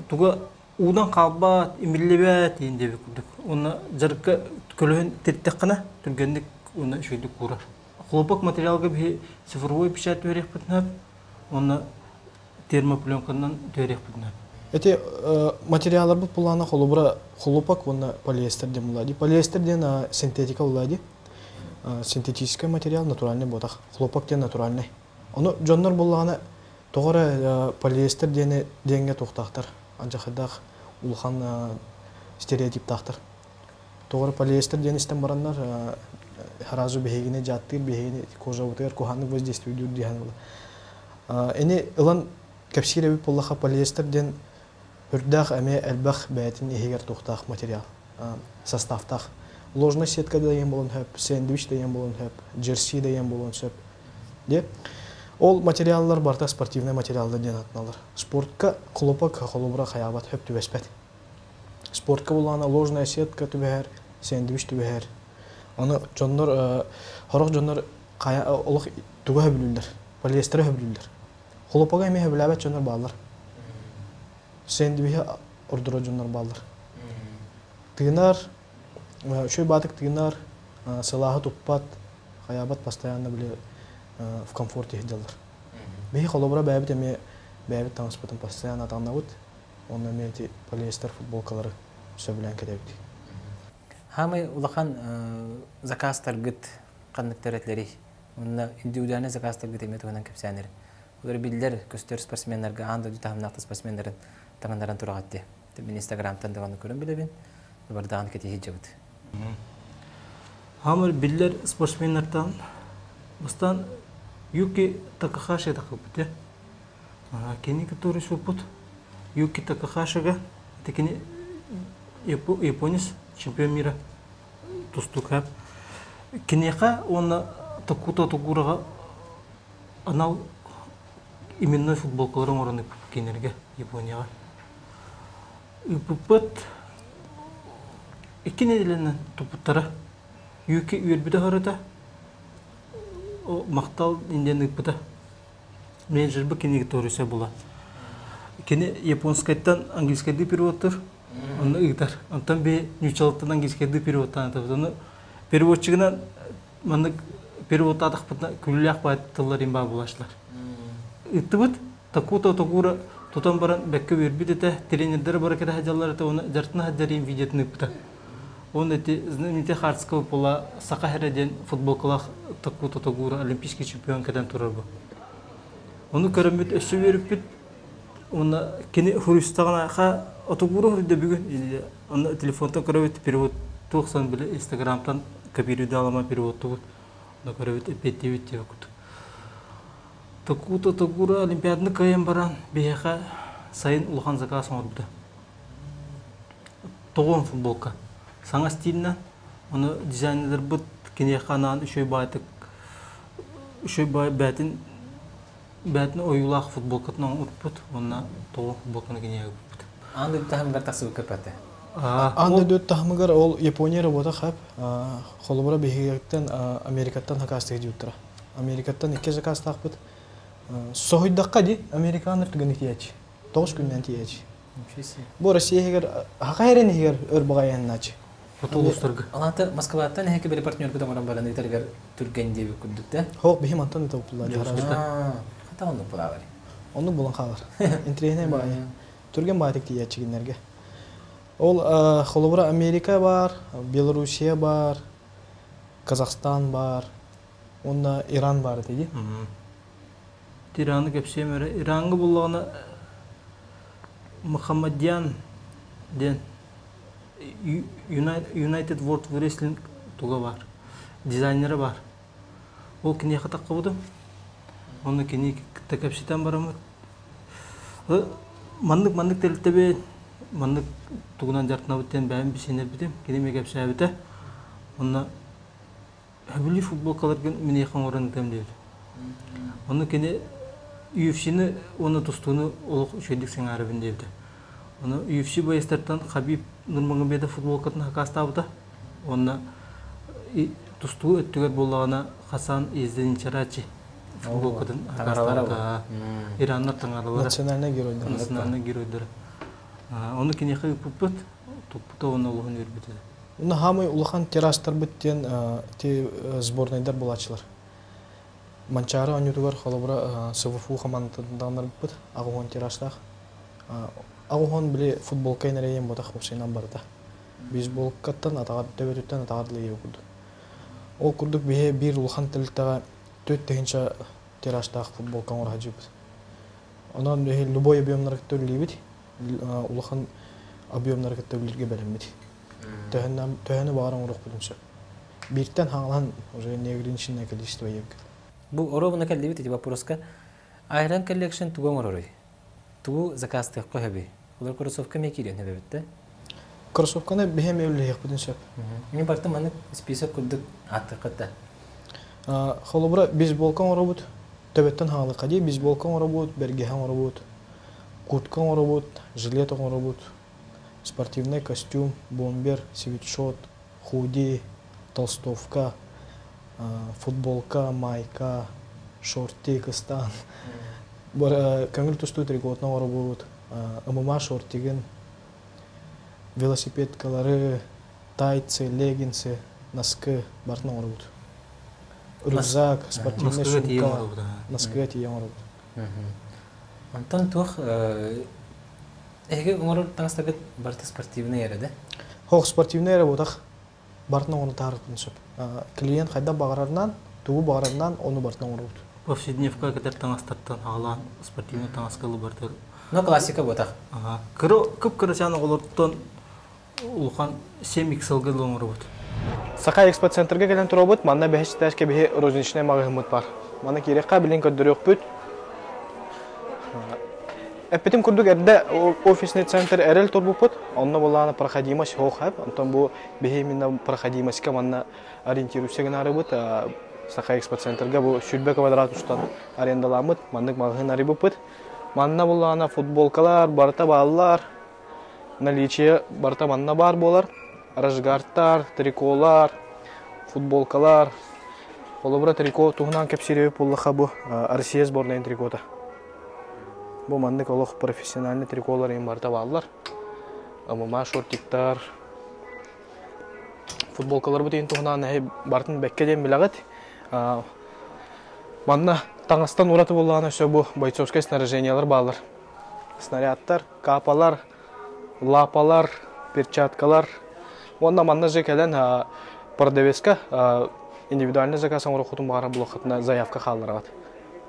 Туга уунан хаалбат, имиллибэт иин диэбит курдук. Уонна дьарыкка көлөһүн тиртэххинэ түргэнник уонна үчүгэйдик куурар. Хлопок материалга биһи цифровой печать түһэриэхпитин уонна термопленканан түһэриэхпитин Эти материалларбыт булаана холобура хлопок уонна полиэстер диэн булаа Полиэстер диэн синтетика булаа Синтетический материал натуральный буотах. Хлопок диэн натуральный. Ону дьоннор буллаҕына тоҕо эрэ полиэстер диэни диэҥҥэ туохтаахтар. Алдьархайдаах улахан стереотиптаахтар. Тоҕо эрэ полиэстер диэн истэн бараннар сразу биһигини дьааттыыр, биһигини кожабытыгар куһаҕаннык воздействуйдуур диэн Ини ылан кэпсиир эбит буоллахха полиэстер диэн үрдээх эмиэ элбэх бэйэтин иһигэр туохтаах материал составтаах. Ложная сетка да диэн буолуон сөп, сэндвич да диэн буолуон сөп, джерси да диэн буолуон сөп. Диэ. Ол материаллар барыта спортивнай материаллар диэн ааттаналлар. Спортка хлопок холобура хайаабат хөп түбэспэт. Спортка буллаҕына ложная сетка түбэһэр, сэндвич түбэһэр. Аны дьоннор сорох дьоннор хайа олох тугу сөбүлүүллэр? Полиэстеры сөбүлүүллэр. Хлопога эмиэ сөбүлээбэт дьоннор бааллар. Сэндвиһи ордорор дьоннор бааллар. Тыынар, үчүгэй баатык тыынар, сылааһы туппат, хайаабат постоянно били в комфорте сылдьаллар. Биһи холобура бэйэбит эмиэ бэйэбит таҥаспытын постоянно таҥнабыт. Онно эмиэ ити полиэстер футболкалары сөбүлээн кэтэбит. Хаамай улахан заказтаргыт ханныктар этилэрий? Уонна индивидуальный заказтаргыт эмиэ туһунан кэпсээнэр. Олор биллэр көстөр спортсменнарга аан дойду таһымнаах спортсменнарын таҥыннаран тураҕыт дии. Мин инстаграмтан даҕаны көрөн билэбин. Бардаҕын кэтиһи дьабыт. Хамыр биллэр спортсменнартан бастаан Юки Такахаши тахыбыт. Кини который суппут Юки Такахашига это кини японец чемпион мира тустуука. Киниэхэ уонна Такута Тугураҕа анал именной футболкалары оҥорон ыыппыт кинилэргэ Японияҕа. Ыыппыппыт 2 нэдиэлэнэн туппуттара. Юки үөрбүтэ харыта махтал диэн ыыппыта. Менеджербы кинигэ торуса була. Кини японскайтан английскайдыы переводтур, онно ыытар. Онтон би ньучалыттан английскайдыы переводтаан ыытабыт. Ону переводчигынан маннык переводтаатахпытына күлүүлээх баай тыллар имба булааччылар. Ыыттыбыт, Такута Токура тутан баран бэккэ үөрбүт этэ, тренердэрэ бары кэтэ сылдьаллар этэ, уонна дьартына сылдьар видеотын ыыппыта. Уонна ити знаменитый Хардского пола Саха сирэ диэн футболкалаах Такута Тогура олимпийский чемпион кэтэн турар бу. Ону көрөммүт өссө үөрүппүт. Уонна кини хуруйстаҕына ха Отогура хуруйда бүгүн. Онно телефонтан көрөбүт перевод туохсан били инстаграмтан копируйдаалама переводтубут. Онно көрөбүт эппиэттиибит диэбит курдук. Такута Тогура олимпиаданы кыайан баран биһиэхэ сайын улахан заказ оҥорбута. Тоҕуон футболка. Саҥа стильнэ. Ону дизайнердарбыт киниэхэ анаан үчүгэй баайтык үчүгэй баай бээтин бээтин ойуулаах футболкатын оҥорбут уонна тоҕо футболканы киниэхэ ыыппыт. Аан дойду таһымыгар тахсыбыкка паты. Аан дойду таһымыгар ол Япония работа хап холобура биһигиттэн Америкаттан хакастык диуттара. Америкаттан икки заказтаахпыт. Соһуйдахха ди американнар түгэн тиэч. 9 күннэн тиэч. Бу Россия иһигэр хака эрен иһигэр өр баҕайаннаачы. Хотулустарга. Алата Москваттан эһэки били партнерга оҥорон баран ыытарыгар түргэн диэби курдук да. Хоох биһим антан ыта уппулар. Хата оннук булаабар. Оннук булан хаалар. Интриэһинэй баҕайы. Түргэн баҕайытык тиийээччигиннэргэ. Ол холобура Америка бар, Белоруссия бар, Казахстан бар, уонна Иран бар этиги. Ираны кэпсиэм эрэ. Иранга буллаҕына Мухаммадьян диэн United World Wrestling туга бар. Дизайнера бар. Ол киниэхэ таххыбытым. Онно кини кытта кэпсэтэн бараммыт. Маннык-маннык тэрилтэбин, маннык тугунан дьарыктанабыт диэн бэйэм билсиһиннэрбитим. Кини эмиэ кэпсээбитэ. Онно хөбүлүү футболкаларгын миниэхэ оҥорон ыытыам диэбит. Онно кини UFC-ны уонна тустууну олох үчүгэйдик сэҥээрэрбин диэбитэ. Ону UFC боецтартан Хабиб Нурмагомедов футболкатын хакаастаабыта. Уонна тустуу өттүгэр буоллаҕына Хасан Езденичарачи футболкатын хакаастаабыта. Ираннар таҥаралара. Национальный геройдар. Национальный геройдара. Ону киниэхэ ыыппыппыт, туппута уонна олуһун үөрбүтэ. Уна хаамай улахан тиражтарбыт диэн ти сборнайдар булааччылар. Манчаары оонньуутугар холобура СВФУ хамаандатыннарбыт аҕыс тиражтаах. Аҕыс били футболка инэрэйэн ботах уопсайынан барыта. Бейсболкаттан атаҕар төбөтүттэн атаҕар дылы курдук. Ол курдук биһи биир улахан тэрилтэҕэ 4000 тиражтаах футболка оҥоро сылдьыбыт. Онон биһи любой объемнары кытта үлэлиибит, улахан объемнары кытта үлэлииргэ бэлэммит. Төһөнү баҕар оҥоруохпутун сөп. Бииртэн хаҥалаһан уже неограниченное количество ебгит. Бу оруобуна кэллибит ити вопроска. Iron Collection тугу оҥороруй? Тугу заказтыахха сөбүй? Олор кроссовка эмиэ киириэн сөбөбүт да? Кроссовканы биһи эмиэ үлэлиэхпитин сөп. Мин барытын маннык список курдук ааттыаххыт да. Холобура бейсболка оҥоробут, төбөттөн хаалыахха дии, бейсболка оҥоробут, бэргэһэ оҥоробут, куртка оҥоробут, жилет оҥоробут, спортивный костюм, бомбер, свитшот, худи, толстовка, футболка, майка, шортик, ыстаан. Көҥүл тустуу трикотун оҥоробут, ММА шортигын, велосипедкалары, тайцы, леггинсы, носки барытын оҥоробут. Рюкзак, спортивный сумка, носкыга тиийэ оҥоробут. Онтон туох эһиги оҥорор таҥастаргыт барыта спортивный эрэ да? Хоох спортивный эрэ буотах барытын оҥоро таарытын сөп. Клиент хайдах баҕарарынан, тугу баҕарарынан ону барытын оҥоробут. Повседневка кэтэр таҥастартан аҕалаан спортивный таҥаска ылы Но классика буотах. Кыра кып-кырачаан оҕолортон улахан 7 XL-га оҥоробут. Саха экспоцентрга кэлэн туробут, манна бэһис этажка биһи розничный маҕаһыыммыт бар. Манна киириэххэ билин көрдөрүөхпүт. Эппитим курдук эрдэ офисный центр эрэл турбуппут. Онно булаана проходимость хоох Онтон бу биһи именно проходимостька манна ориентируйся гынаарыбыт. Саха экспоцентрга бу 120 квадрат устан арендаламмыт. Маннык маҕаһыын арыйбыппыт. Манна булаана футболкалар, барыта бааллар. Наличие барыта манна баар буолар. Рашгардтар, триколар, футболкалар. Холобура трико туһунан кэпсиирэбит буоллаха бу Россия сборнайын трикота. Бу маннык олох профессиональный триколар им барыта бааллар. ММА шортиктар, футболкалар бу туһунан барытын бэккэ диэн билэҕит. Манна таҥастан ураты буоллаҕына өссө бу бойцовскай снаряжениялар бааллар. Снарядтар, капалар, лапалар, перчаткалар. Уонна манна же кэлэн продавецка индивидуальный заказ оҥоруоххутун баҕарар буолуоххутуна заявка хааллараҕыт.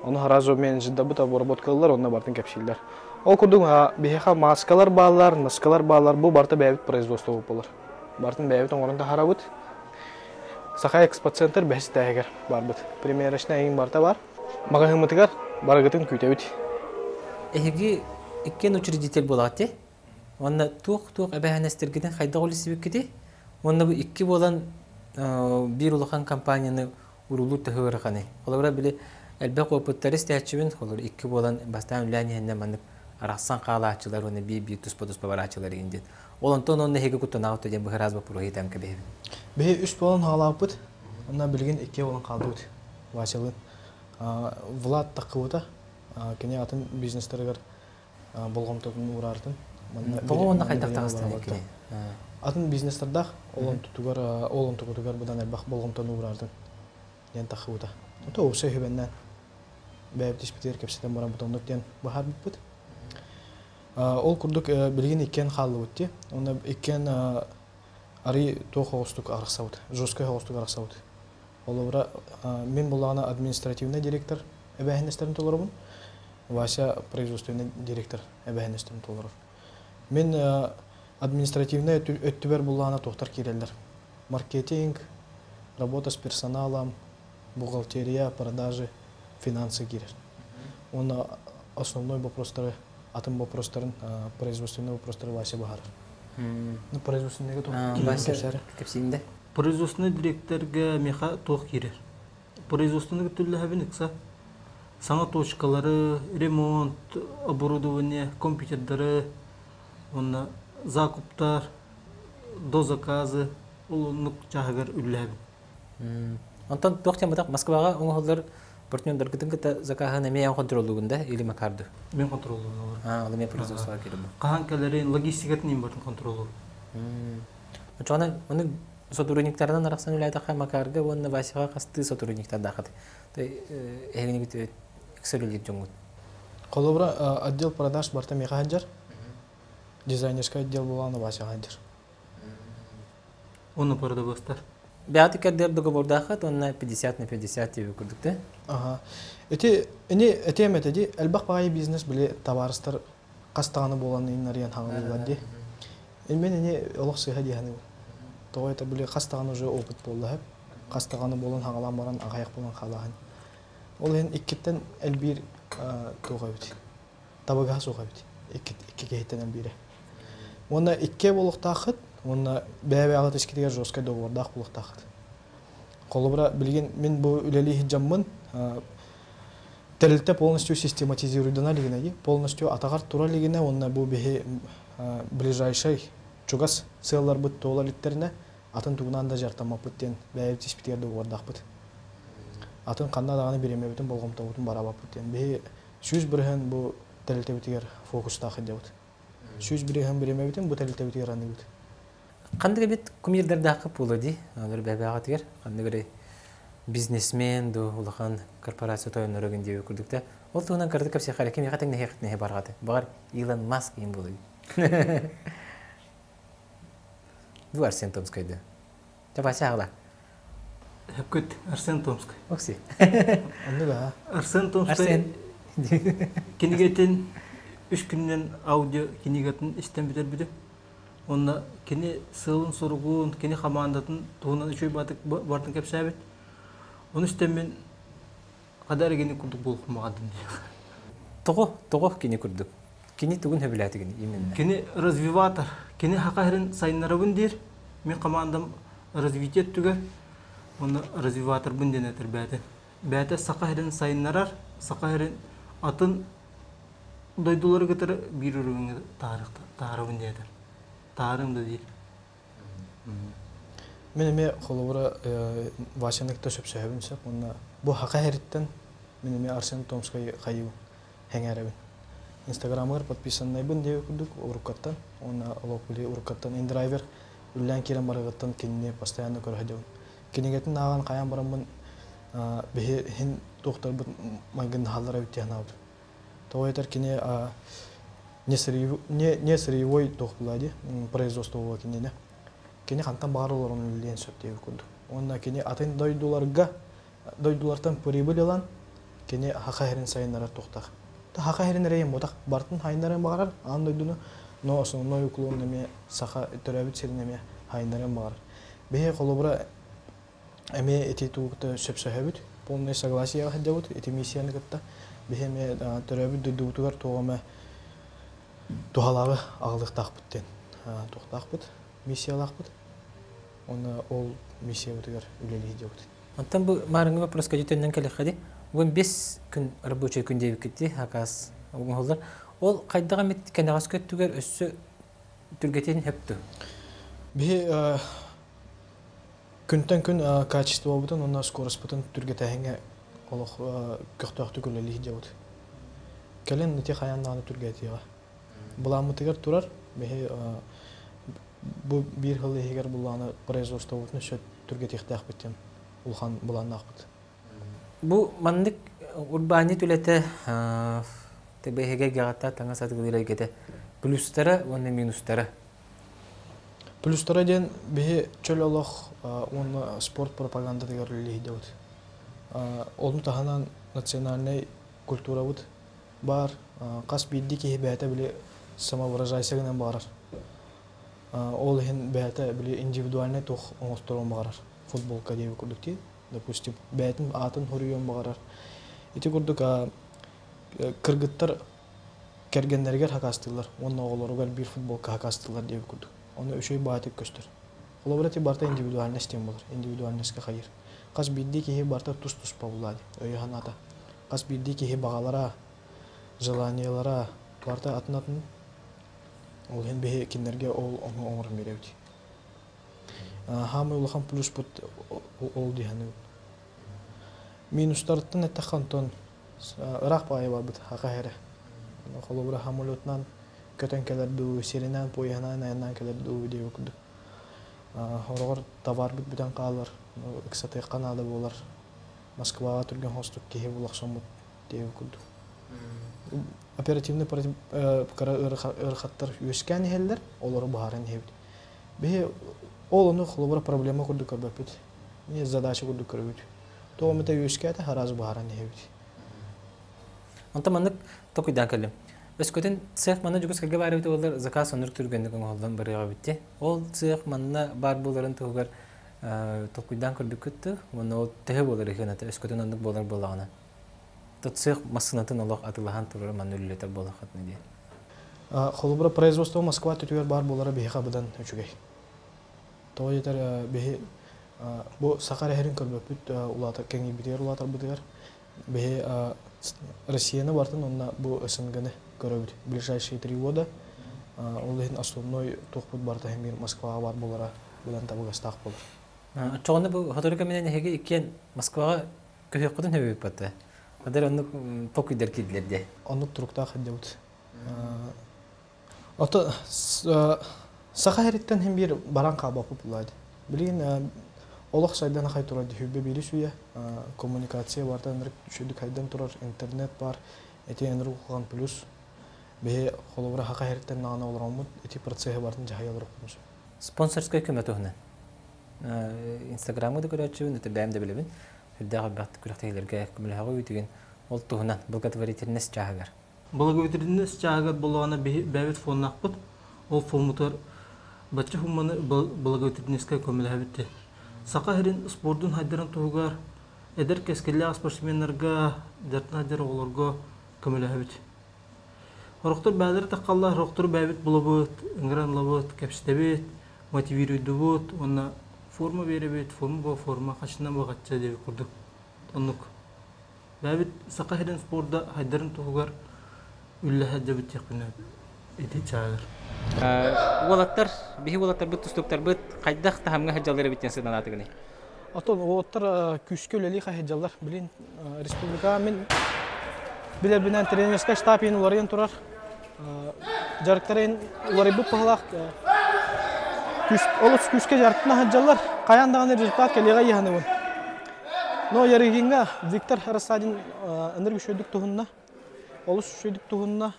Ону сразу менеджердабыт обработкалар, онно барытын кэпсииллэр. Ол курдук биһиэхэ маскалар бааллар, носкалар бааллар, бу барыта бэйэбит производство буолар. Барытын бэйэбит оҥорон таһаарабыт. Саха экспоцентр бэһис этээһигэр барбыт. Примерочный эҥин барыта бар. Маҕаһыыммытыгар барыгытын күүтэбит. Эһиги иккиэн учредитель буолаҕыт дии. Уонна туох-туох эбээһинэстэргитин хайдах үлэсибиккитий? Уонна бу икки буолан биир улахан компанияны уруулуур төһө ыараханый? Холобура били элбэх опыттары истээччибин, холобура икки буолан бастаан үлээн иһэннэ маннык Арахсан хаалааччылар уонна биир-биир туспа-туспа барааччылар игин диэн. Ол онтон онно эһиги куттанаҕыт диэн быһыраас боппуруоһу ыйытан кэбиһэбин. Биһи үс буолан хаалааппыт. Онно билигин икки буолан хаалдыбыт. Васялыын. Влад таххыбыта. Кини атын бизнестарыгар болҕомтотун уураартын. Тоҕо уонна хайдах таҕыстын кини? Атын бизнестардаах ол онтутугар ол онтукутугар быдан элбэх болҕомтону уураартын диэн таххыбыта. Ото уопсай үһүбэннээн бэйэбит испитигэр кэпсэтэн баран оннук диэн быһаарбыппыт. Ол курдук билигин иккиэн хааллыбыт дии. Онно иккиэн арый туох оҕустук арахсабыт, жесткай оҕустук арахсабыт. Холобура, мин буллаҕына административный директор эбээһинэстэрин толоробун, Вася производственный директор эбээһинэстэрин толорор. Мин административный өттүбэр буллаҕына туохтар киирэллэр. Маркетинг, работа с персоналом, бухгалтерия, продажи, финансы киирэр. Уонна основной вопростары, атын вопростарын, производственный вопростары Вася баһарар. Ну, производственныйга туох Вася кэпсиинде. Производственный директорга меха туох киирэр. Производственный түллэһэбин ыкса саҥа точкалары, ремонт, оборудование, компьютердары, уонна закуптар, до заказы ол оннук чааһыгар үллэһэбин. Онтон туох диэн бытах Москваҕа оҥоһуллар партнердаргытын кытта закаһын эмиэ эн контроллуугун да или Макарды? Мен контроллуубун олор. А, ол эмиэ производствоға киирэр. Хаһан кэлэрин, логистикатын им барын контроллуур. Очоҕуна ону сотрудниктарынан арахсан үлээтэххэ Макарга уонна Васяҕа хастыы сотрудниктардаахыт? Эһигини ыкса үлэлиир дьоҥҥут. Холобура, отдел продаж барта миэхэ сылдьар. Дизайнерскай отдел буолаана Васяҕа сылдьар. Онно продавецтар. Бэйэҕит иккэрдигэр договордааххыт уонна 50 на 50 диэби курдук да? Ага. Ити ини этиэм этэ ди элбэх баҕайы бизнес били табаарыстар хас даҕаны буолан иннарыйан хаҥалыыллар ди. Мен ини олох сыыһа дии саныыбын. Тоҕо это били хас даҕаны уже опыт буолла сөп. Хас даҕаны буолан хаҥалаан баран аҕайах буолан хаалааһын. Ол иһин иккиттэн элбиир туох эбит. Табыгаһа суох эбит. Икки, икки киһиттэн элбиирэ. Уонна иккиэ буолуохтааххыт, уонна бэйэ-бэйэҕит искитигэр жесткай договордаах буолуохтааххыт. Холобура, билигин мин бу үлэлии сылдьаммын, тэрилтэ полностью систематизируйдана илигинэ, полностью атаҕар тура илигинэ уонна бу биһи ближайшай чугас сыалларбыт туола иликтэринэ атын тугунан да дьарыктаммаппыт диэн бэйэбит испитигэр договордаахпыт. Атын ханна даҕаны бириэмэбитин болҕомтобутун бараабаппыт диэн. Биһи 100% бу тэрилтэбитигэр фокустаах сылдьабыт. 100% бириэмэбитин бу тэрилтэбитигэр аныыбыт. Ханнык эбит кумирдардаахха буолуо дии, олор бэбээҕитигэр ханнык эрэ бизнесмен ду улахан корпорация тойонноро гин диэби курдук да ол туһунан кырдык кэпсиэххэ кимиэхэ тэҥнэһиэххитинэ барҕаты баҕар Илон Маск иин буолуй Ду Арсен Томскай да Чапача аҕала Хөпкүт Арсен Томскай. Окси. Оннук аа. Арсен Томскай кинигэтин үс күнүнэн аудио кинигэтин истэн бүтэрбитим. Онно кини сыалын-соругун, кини хамаандатын туһунан үчүгэй баатык бартын кэпсээбит. Ону истэммин хада эрэ кини курдук буолуохпун диэх. Тоҕо, тоҕо кини курдук? Кини тугун сөбүлээтигин именно? Кини развиватор. Кини хака сирин сайыннарабын диир. Мин командам развитие өттүгэр уонна развиваторбын диэн этэр бэйэтэ. Бэйэтэ саха сирин сайыннарар, саха сирин атын дойдулары кытары биир уровеҥҥа таһаарабын диэн этэр. Таһаарыам да диир. Мин эмиэ холобура Васяны кытта сөпсөһөбүн сөп уонна бу хака сириттэн мин эмиэ Арсен Томскай хайыбын хэҥээрэбин. Инстаграмыгар подписаннайбын диэбит курдук уруккаттан уонна олох били уруккаттан индрайвер үллээн киирэн барыгыттан кинини постоянно көрө сылдьабын. Кинигэтин ааҕан хайаан бараммын биһи иһин туохтарбыт майгыннаһаллар эбит дии санаабытым. Тоҕо этэр кини не сырьевой туох буолла дии производство кинини. Кини хантан баҕар олорон үлэлиэн сөп диэбит курдук. Уонна кини атын дойдуларга дойдулартан прибыль ылан кини хаха сирин сайыннарар туохтаах. Хаха сирин эрэйин ботах бартын хайыннарыан баҕарар аан дойдуну, но основной уклон эмиэ саха төрөөбүт сирин эмиэ хайыннарыан баҕарар. Биһи холобура эмиэ ити тугукта сөпсөһөбүт, полное согласиеҕа сылдьабыт ити миссияны кытта. Биһи эмиэ төрөөбүт дойдубутугар туох эмэ туһалааҕы аҕалыахтаахпыт диэн туохтаахпыт, миссиялаахпыт. Уонна ол миссиябытыгар үлэлии сылдьабыт. Онтон бу маарыҥҥы вопроска дьүтөннөн кэлиэххэ дии. Бүгүн 5 күн рабочий күн диэбиккит дии, акаас оҥоһуллар. Ол хайдах эмит кэнэҕэски өттүгэр өссө түргэтин хөптү. Биһи күнтэн күн качествобутун уонна скоростьпутун түргэтээһиҥҥэ олох көхтөөхтүк үлэлии сылдьабыт. Кэлин ити хайаан даҕаны түргэтиэҕэ. Былааммытыгар турар, биһи бу биир сыл иһигэр буллаҕына производствобутун өссө түргэтиэхтээхпит диэн улахан былааннаахпыт. Бу маннык урбаанньыт үлэтэ ТБХ-гэ эйгэҕэ таҥас атыылыыр эйгэтэ плюстара уонна минустара. Плюстара диэн биһи чөл олох уонна спорт пропагандатыгар үлэлиһидебит. Ону таһынан национальнай культурабыт баар. Хас биирдии киһи бэйэтэ били самовыражайся гынан баҕарар. Ол иһин бэйэтэ били индивидуальнай туох оҥосторуон баҕарар. Футболка диэби курдук дии. Допустим, бэйэтин аатын хоруйуон баҕарар. Ити курдук кыргыттар кэргэннэригэр хакаастыыллар уонна оҕолоругар биир футболка хакаастыыллар диэбит курдук. Ону үчүгэй баҕайытык көстөр. Холобура, ити барыта индивидуальность диэн буолар. Индивидуальностька хайыыр. Хас биирдии киһи барыта тус-туспа буллаа дии, өйө-санаата. Хас биирдии киһи баҕалара, желаниелара барыта атын-атын. Ол иһин биһи кинилэргэ ол ону оҥорон биэрэбит. Хаамай улахан плюспут ол дии саныыбын. Минустарыттан эттэххэ онтон ыраах баҕайы барбыт хаха эрэ. Холобура самолетунан көтөн кэлэр дуу, сиринэн, поеһынан айаннаан кэлэр дуу диэбит курдук. Хороҕор товарбыт бүтэн хаалар, ыксатыахха наада буолар. Москваҕа түргэн хостук киһи булахсаммыт диэбит курдук. Оперативный кыра ыарахаттар үөскээн иһэллэр, олору быһааран иһэбит. Биһи ол ону холобура проблема курдук көрбөппүт. Не задача курдук көрөбүт. Тоҕо эмитэ үөскээтэ араас быһааран иһэбит. Онтон маннык токуйдаан кэллим. Өскөтүн цех манна Дьокуускайга баар эбит буоллар, заказ оннук түргэнник оҥоһуллан барыаҕа эбит дии. Ол цех манна баар буоларын туһугар толкуйдаан көрбүккүт дуу? Уонна ол төһө буолар ыһыаната өскөтүн оннук буолар буоллаҕына? То цех массыынатын олох атыылаһан турара манна үлэлэтэр буоллаххытына диэн. Холобура, производство Москва түтүгэр баар буолара биһиэхэ быдан үчүгэй. Тоҕо диэтэр биһи бу саха эрэһэрин көрбөппүт улаатар кэҥиирбитигэр улаатарбытыгар биһи Россияны бартын уонна бу СНГ-ны көрөбүт ближайшие 3 года. Ол иһин основной туохпут барыта иһин биир Москваҕа баар буолара быдан табыгастаах буолар. Оччоҕуна бу сотору кэминэн эһиги иккиэн Москваҕа көһүөххүтүн сөбүбүт батта. Адар оннук толкуйдар киирдилэр дии. Оннук туруктаах сылдьабыт. Ото саха сириттэн син биир баран хаалбаппыт булаады. Билигин олох сайдан ахай турар дьүһүйбэ биири сүүйэ коммуникация барыта ынырык үчүгдүк хайдан турар, интернет бар, ити ынырык улахан плюс. Биһи холобура саха сириттэн даҕаны олороммут ити процеһы барытын дьаһайа олорохпутун сөп. Спонсорскай көмө туһунан. Инстаграмҥа да көрөөччүбүн, это бэйэм да билэбин. Үрдээх элбэх күрэхтэһиилэргэ көмөлөһөҕө үүтүгүн ол туһунан благотворительность чааһыгар. Благотворительность чааһыгар буоллаҕына бэйэбит фоннаахпыт. Ол фоммутугар бачча сумманы благотворительностька көмөлөһөбүт диэн. Саха сирин спордун хайдарын туһугар эдэр кэскиллээх спортсменнарга, дьартан сылдьар оҕолорго көмөлөһөбүт. Сорохтор бэйэлэрэ таххаллар, сорохтор бэйэбит булабыт, ыҥыран ылабыт, кэпсэтэбит, мотивируйдубут уонна форма биэрэбит, форма бо форма хаччынан бо хачча диэбит курдук. Оннук. Бэйэбит Саха сирин спорда хайдарын туһугар үллэһэ сылдьабыт диэхпинэ ити чааһыгар. Уолаттар, биһи уолаттарбыт тустуктарбыт хайдах таһымҥа сылдьаллар эбит диэн сыаналаатыгыный? Оттон уолаттар күүскэ үлэлии сылдьаллар. Билин республика мин билэрбинэн тренерскэй штаб иһин уларыйан турар. Дьарыктарын уларыйбыт быһылаах олус күүскэ дьарыктана сылдьаллар. Хайаан даҕаны результат кэлиэҕэ иһаныбын. Но Ярыгиҥҥа Виктор Рассадин ынырык үчүгэйдик туһунна. Олус үчүгэйдик туһунна.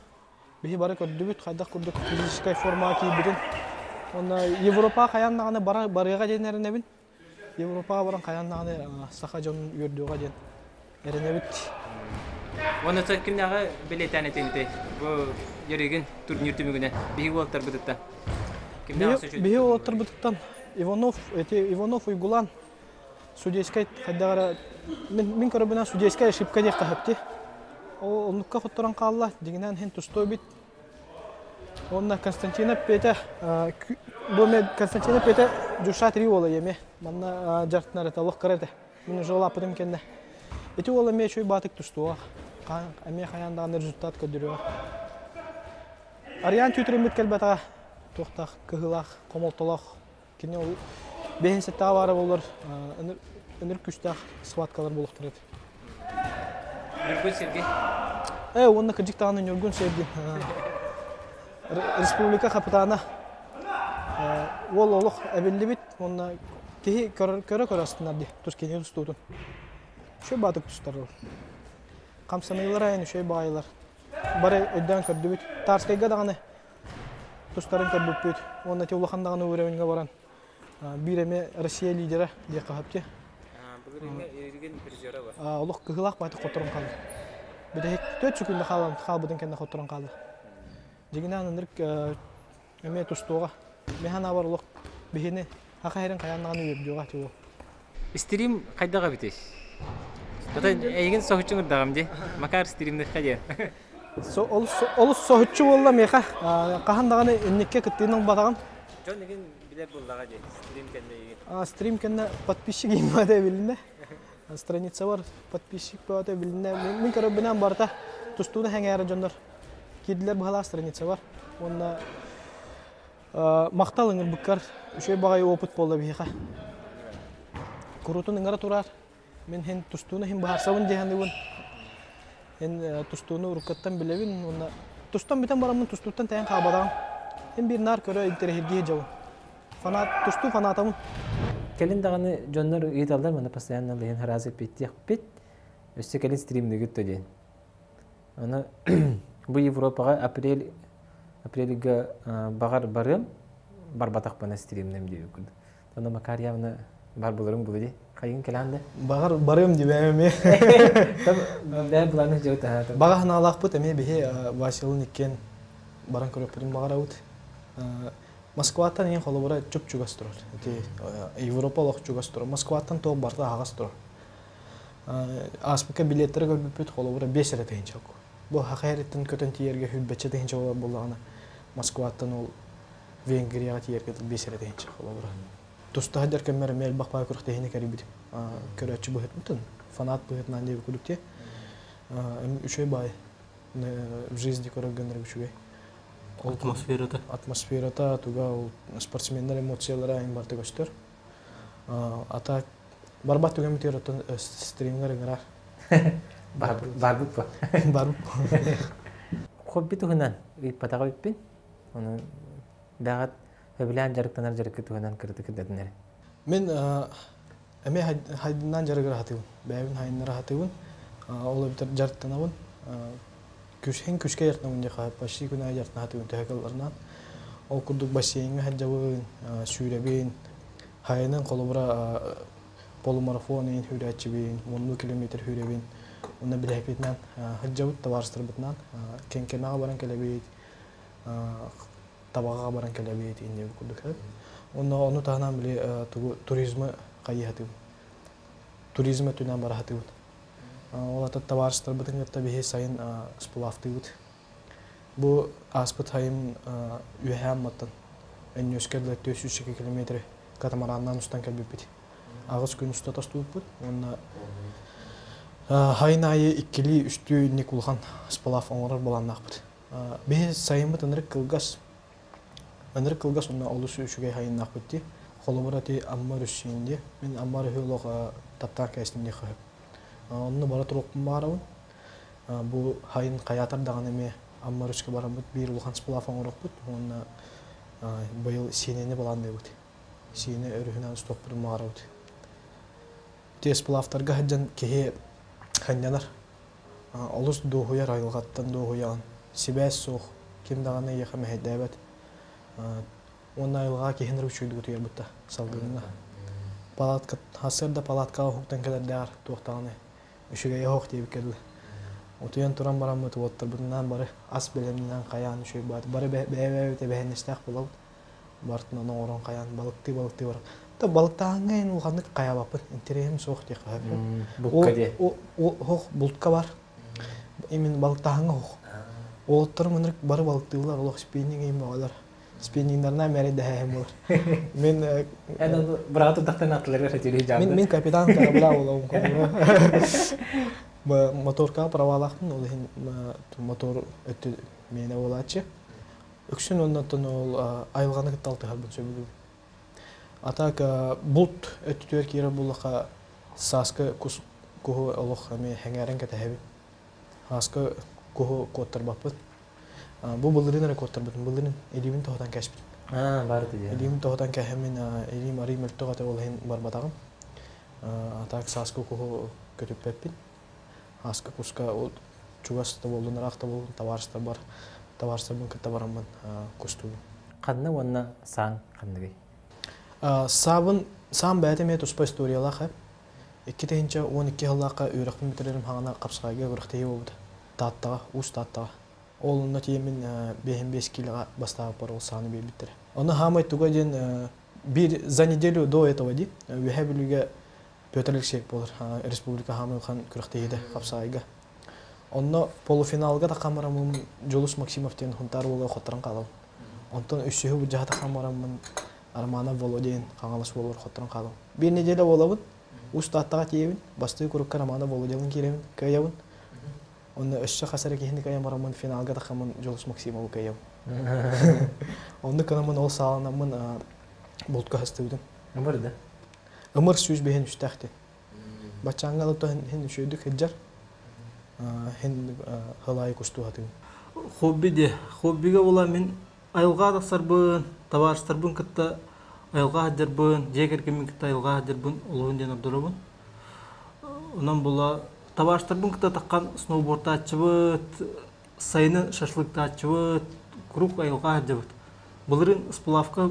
Биһи бары көрдүбүт, хайдах курдук физическай формаҕа киирбитин. Уонна Европа хайаан даҕаны барыаҕа диэн эрэнэбин. Европаҕа баран хайаан даҕаны саха дьонун үөрдүөҕэ диэн эрэнэбит. Уонна кимнээҕи бэлиэтээн этиҥ Бу Ярыгин турнир түмүгүнэн биһиги уолаттарбытыттан. Биһиги уолаттарбытыттан Иванов, эти Иванов Уйгулан судейскай хайдах эрэ мин көрөбүнэн судейскай ошибка диэххэ сөп Ол оннукка хотторон хаалла, дьиҥинэн иһин тустуу эбит. Уонна Константинов Петя, бу Константинов Петя Дюша 3 уола эми. Манна дьартынар это олох кыра этэ. Мин уже улааппытым кэннэ. Ити уол эмиэ үчүгэй баатык тустуох. Эмиэ хайаан даҕаны результат көрдөрүөҕэ. Арыйаан түүтүрүммүт кэлбэтэҕэ туохтаах кыһыылаах, хомолтолоох. Кини ол бэһин сэттэҕэ баара буоллар ыныр күүстээх схваткалар буолуохтара этэ. Ньургун Сергей. Уонна кырдьык даҕаны Ньургун Сергей. Республика капитана уол олох эбиллибит уонна киһи көрө-көрө астынар дии тус кини тустуутун. Үчүгэй баатык тустар ол. Хамсаныылар айан үчүгэй баайылар. Бары өйдөөн көрдүбүт. Тарскайга даҕаны тустарын көрбүппүт. Уонна ити улахан даҕаны уровеньга баран биир эмэ Россия лидера диэххэ сөп Былырыыҥҥы Иргин призера бар. Олох кыһылаах баайты хотторон хаалла. Бүтэһик 4 секунда хаалан хаалбытын кэннэ хотторон хаалла. Дьигинээн ынырык эмиэ тустуоҕа. Миһан абар олох биһини хаха хэрин хайаан даҕаны үөрдүөҕэ тио. Стрим хайдах эбитий? Оттон эйигин соһуччу ырдаҕым дии. Макар стримныхха диэн. Олус соһуччу буолла миэхэ. Хаһан даҕаны инникке кыттыыны ылбатаҕым. Дьон игин билэр буоллаҕа дии, стрим кэннэ эйигин. Стрим кэннэ подписчик иммата билиннэ. Страница бар подписчик баата билиннэ. Мин көрөбүнэн барыта тустууну хэҥээрэ дьоннор киирдилэр быһалаах страница бар. Уонна махтал ыҥырбыккар үчүгэй баҕайы опыт буолла биһиэхэ. Курутун ыҥыра турар. Мин хин тустууну хин быһаарсабын дии саныыбын. Эн тустууну уруккаттан билэбин уонна тустан бүтэн бараммын тустууттан тэйэн хаалбатаҕым. Эн биир наар көрө интэриэһиргии сылдьабын. Фанат, тустуу фанатабын. Кэлин даҕаны дьоннор ыйыталлар маны постоянно лыйын харазы эппиэттиэхпит. Өссө кэлин стримныгыт то диэн. Аны бу Европаҕа апрель апрельга баҕар барыам, барбатахпына стримнем диэбит курдук. Онно Макар явно бар буларым булу ди. Хайын кэлэн да? Баҕар барыам дибэм эмиэ. Бэйэ планы жыл таһаатым. Баҕа санаалаахпыт эмиэ биһи Василын иккиэн баран көрүөхпүтүн баҕарабыт. Москваттан иһин холобура чуп-чугас турар. Ити Европа олох чугас турар. Москваттан туох барыта аһаҕас турар. Ааспыкка билиэттэри көрбүппүт холобура 5 эрэ тыһыынча Бу Хаха эриттэн көтөн тиийэргэ сүүрбэччэ тыһыынча буолар буоллаҕына, Москваттан ол Венгрияҕа тиийэргэ 5 эрэ тыһыынча холобура. Туста сылдьар кэммэр эмиэ элбэх баай күрэхтэһиини кэрийбитим. Көрөөччү быһыытынан, фанат быһыытынан диэбит курдук дии. Үчүгэй баай в жизни көрөр гыннар үчүгэй. Атмосферата. Атмосферата, туга ол спортсменнар эмоциялара эҥин барыта көстөр. Ата барбат түгэммитигэр оттон стримҥэр ыҥырар. Барбыт бу. Барбыт. Хобби туһунан ыйыппатаҕа эбиппин. Ону бэҕэт сөбүлээн дьарыктанар дьарыккы туһунан кыратык кырдатын эрэ. Мин эмиэ хайдынан дьарыгыра сатыыбын. Бэйэбин хайыннара сатыыбын. Ол эбэтэр дьарыктанабын. Күсһин күскэ дьарыктанабын диэххэ почти күн аайы дьарыктана сатыыбын төһө кыалларынан. Ол курдук бассейҥҥа сылдьабын, сүүрэбин, хайанан холобура полумарафон иһин сүүрээччибин, уоннуу километр сүүрэбин. Уонна билэһиппитинэн сылдьабыт табаарыстарбытынан Кэҥкэмэҕэ баран кэлэбит, Табаҕаҕа баран кэлэбит инньэ курдук. Уонна ону таһынан били тугу туризмы хайыһатыбыт. Туризм өттүнэн бара сатыыбыт. Ол ата табаарыстарбытын кытта биһи сайын сплавтыыбыт. Бу ааспыт сайын Үөһээ Амматтан Өнньүөскэ дылы 402 километры катамараннаан устан кэлбиппит. Аҕыс күн устата устубуппут уонна сайын аайы иккилии, үстүү инник улахан сплав оҥорор былааннаахпыт. Биһи сайыммыт ынырык кылгас. Ынырык кылгас уонна олус үчүгэй сайыннаахпыт дии. Холобура ити Амма өрүс дии. Мин Амма өрүһү олох таптаан кээстим диэххэ сөп. Онно бара туруохпун баҕарабын. Бу сайын хайаатар даҕаны эмиэ Амма өрүскэ бараммыт биир улахан сплав оҥоруохпут уонна быйыл Сиинэни былаанныыбыт. Сиинэ өрүһүнэн устуохпутун баҕарабыт. Ити сплавтарга сылдьан киһи сынньанар. Олус дуоһуйар айылҕаттан дуоһуйаҕын. Сибээс суох, ким даҕаны эйиэхэ мэһэйдээбэт. Уонна айылҕаҕа киһи ныры үчүгэйдик утуйар бутта салгыҥҥа. Палатка, сарсыарда палаткаҕа уһуктан кэлэрдээҕэр туох даҕаны үчүгэйэ суох диэбиккэ дылы. Утуйан туран бараммыт уоттарбытынаан бары ас бэлэмнэнэн хайаан үчүгэй баат. Бары бэйэ-бэйэбит эбэһинэстээх буолабыт. Барытын оҥорон хайаан балыктыы-балыктыы баран. Да балыктааһыҥҥа эн улаханнык хайаабаппын. Интэриэһим суох диэххэ сөп. Булка диэ. Оһох бултка бар. Именно балыктааһыҥҥа оһох. Уолаттарым ынырык бары балыктыыллар, олох спиннинг им бөҕөлөр. Спиннингнарынан мэрэйдэһээһин буолар. Мин Эн ону быраҕа турдахтан аттыларыгар хатилии Мин мин капитан корабля буолабын Моторкаҕа правалаахпын, ол иһин мотор өттү миэнэ буолааччы. Үксүн оннуттан ол айылҕаны кытта алтыһарбын сөбүлүүбүн. А так булт өттүтүгэр киирэр буоллахха сааскы кус куһу олох эмиэ сэҥээрэн кэтэһэбин. Сааскы куһу куоттарбаппыт. Бу былырыын эрэ куоттарбытым. Былырыын илиибин тоһутан кээспитим. Аа, бары дии. Илиим тоһутан кээһэммин илиим арыый мөлтөх этэ ол иһин барбатаҕым. А так сааскы куһу көтүппэппин. Ааскы куска чугас да буоллун, ыраах да буоллун табаарыстарбар табаарыстарбын кытта бараммын кустуубун. Ханна уонна саан ханныгый? Саабын саам бэйэтэ эмиэ туспа историялаах ээ. 2012 сыллаахха үөрэхпин бүтэрэрим хаҕана хапсаҕайга күрэхтэһии буолбута. Тааттаҕа, Уус Тааттаҕа. Ол онно тиийэммин 55 киилэҕэ бастаабыппар ол сааны биэрбиттэрэ. Ону хаамай туга диэн биир за неделю до этого дии Үөһээ Бүлүүгэ Петр Алексеев буолар республика хаамай улахан күрэхтэһиитэ хапсаҕайга. Онно полуфиналга таххан бараммын Дьулус Максимов диэн Хунтаар уола хотторон хаалабын. Онтон үсүһү былдьаһа таххан бараммын Романов Володя диэн Хаҥалас уолугар хотторон хаалабын. Биир неделя буолабын, Уус Тааттаҕа тиийэбин, бастыы курукка Романов Володялыын киирэбин, кыайабын. Онно өссө хас эрэ киһини кыайан бараммын финалга таххаммын Дьулус Максимовы кыайабын. Оннук гынаммын ол сааланаммын бултка хастыбытым. Ымыр да? Ымыр 105 үстээх диэн. Баччааҥҥа ылыта хин үчүгэйдик сылдьар. Хин хылаайы кустуһатыым. Хобби де. Хоббига була мин айылҕа тахсарбын, табаарыстарбын кытта айылҕа сылдьарбын, дьиэ кэргэммин кытта айылҕа сылдьарбын олуһун диэн ордоробун. Онон була табаарыстарбын кытта таххан сноубордтааччыбыт, сайынын шашлыктааччыбыт, куруук айылҕа сылдьабыт. Былырыын сплавка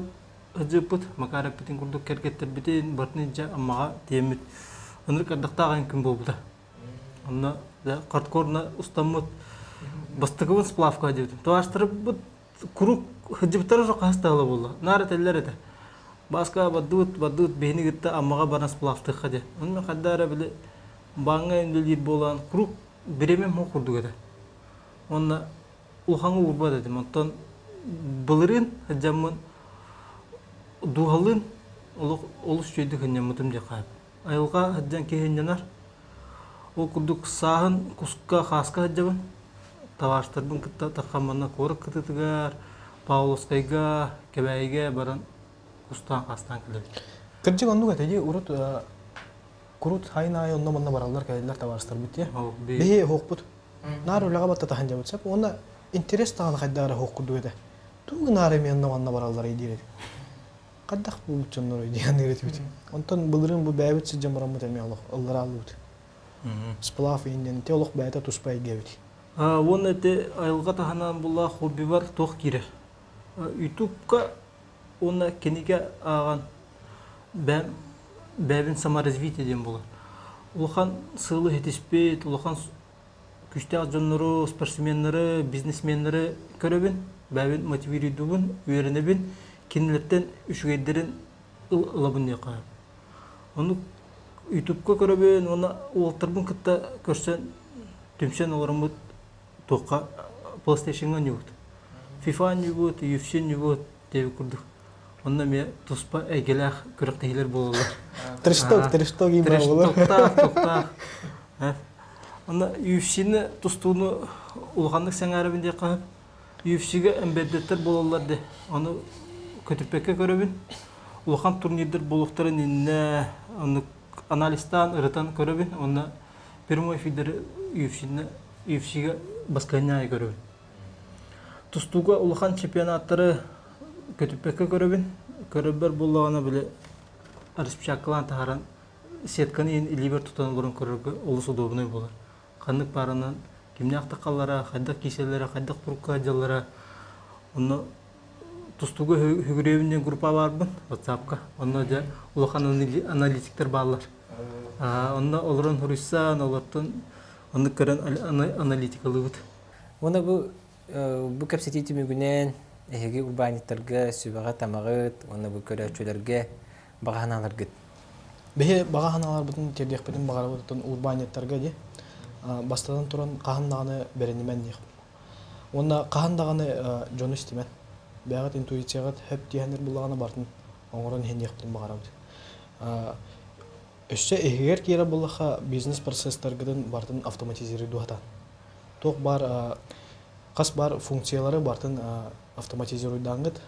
сылдьыппыт, Макар эппитин курдук кэргэттэрбитин барытын илдьэ Аммаҕа тиэммит. Ынырык ардахтаах эн күн буолбута. Онно хардкорно устаммыт бастакыбын сплавка диэбитим. Табаарыстарбыт куруук сылдьыбыттара уже хаһыс да буолла. Наар этэллэр этэ. Бааска бардыбыт, бардыбыт, биһини кытта Аммаҕа баран сплавтыахха диэн. Онно хайда эрэ били бааҥҥа үлэлиир буолан куруук бириэмэм суох курдук этэ. Уонна улахаҥҥа уурбат этим. Оттон былырыын сылдьаммын дууһалыын олох олус үчүгэйдик сынньаммытым диэххэ сөп. Айылҕа сылдьан киһи сынньанар. Ол курдук сааһын куска, хааска сылдьабын. Табаарыстарбын кытта таххаммына куорат кытыытыгар, Павловскайга, Кэбээйигэ баран кустаан-хаастаан кэлэбит. Кырдьык оннук этэ дии урут курут сайын аайы онно-манна бараллар кэлэллэр табаарыстарбыт дии. Биһи оһохпут. Наар үлэҕэ баттатаһан дьабыт сөп. Уонна интерес даҕаны хайдах эрэ оһох курдук этэ. Тугу гынаары эмиэ онно-манна баралларый диир этим. Хайдах буолбут дьонноруй диэн этибит. Онтон былырыын бу бэйэбит сылдьан бараммыт эмиэ олох ылларааллыбыт. Сплав иһиннэн ити олох бэйэтэ туспа эйгэ эбит. Уонна ити айылҕа таһынан буллаах хоббибар туох киирэр? Ютубка уонна кинигэ ааҕан бэйэм бэйэбин саморазвитие диэн буолар. Улахан сыалы ситиспит, улахан күүстээх дьоннору, спортсменнары, бизнесменнары көрөбүн, бэйэбин мотивируйдубун, үөрэнэбин, кинилэртэн үчүгэйдэрин ылабын диэххэ. Ону ютубка көрөбүн уонна уолаттарбын кытта көрсөн түмсэн олороммут туохха PlayStation-ҥа оонньуубут. FIFA оонньуубут, UFC оонньуубут диэбит курдук. Онно эмиэ туспа эйгэлээх күрэхтэһиилэр буолаллар. Трешток, трешток имя буолар. Трештоктаах, токтаах. Онно UFC-ни тустууну улаханнык сэҥээрэбин диэххэ сөп. UFC-гэ эмбэддэттэр буолаллар де. Ону көтүппэккэ көрөбүн. Улахан турнирдар буолуохтарын иннэ оннук анализтаан, ырытан көрөбүн. Онно прямой эфирдери UFC-ни UFC-гэ баскыһынньаайы көрөбүн. Тустууга улахан чемпионаттары көтүппэккэ көрөбүн. Көрөрбөр буоллаҕына били распечаткалаан таһааран сетканы иһин илиибэр тутан олорон көрөргө олус удобнай буолар. Ханнык баарынан кимнээх тахаллара, хайдах киисэллэрэ, хайдах турукка сылдьаллара. Онно тустууга үгүрүөбүн диэн группа баарбын WhatsApp-ка. Онно дьэ улахан аналитиктар бааллар. Онно олорон суруйсан, олортон оннук көрөн аналитикалыыбыт. Уонна бу бу кэпсэтии түмүгүнэн эһиги урбаанньыттарга сүбэҕэ-тамаҕыт уонна бу көрөөччүлэргэ баҕа санааларгыт. Биһи баҕа санааларбытын тиэрдиэхпитин баҕарабыт оттон урбаанньыттарга дии бастатан туран хаһан даҕаны бэринимэн диэх. Уонна хаһан даҕаны дьону истимэн. Бэйэҕит интуицияҕыт хөп диэһэннэр буллаҕына барытын оҥорон иһин диэхпитин баҕарабыт. Өссө иһигэр киирэр буоллахха бизнес процесстаргытын барытын автоматизируй дуһатан. Туох баар хас баар функциялары барытын Автоматизируйдаангыт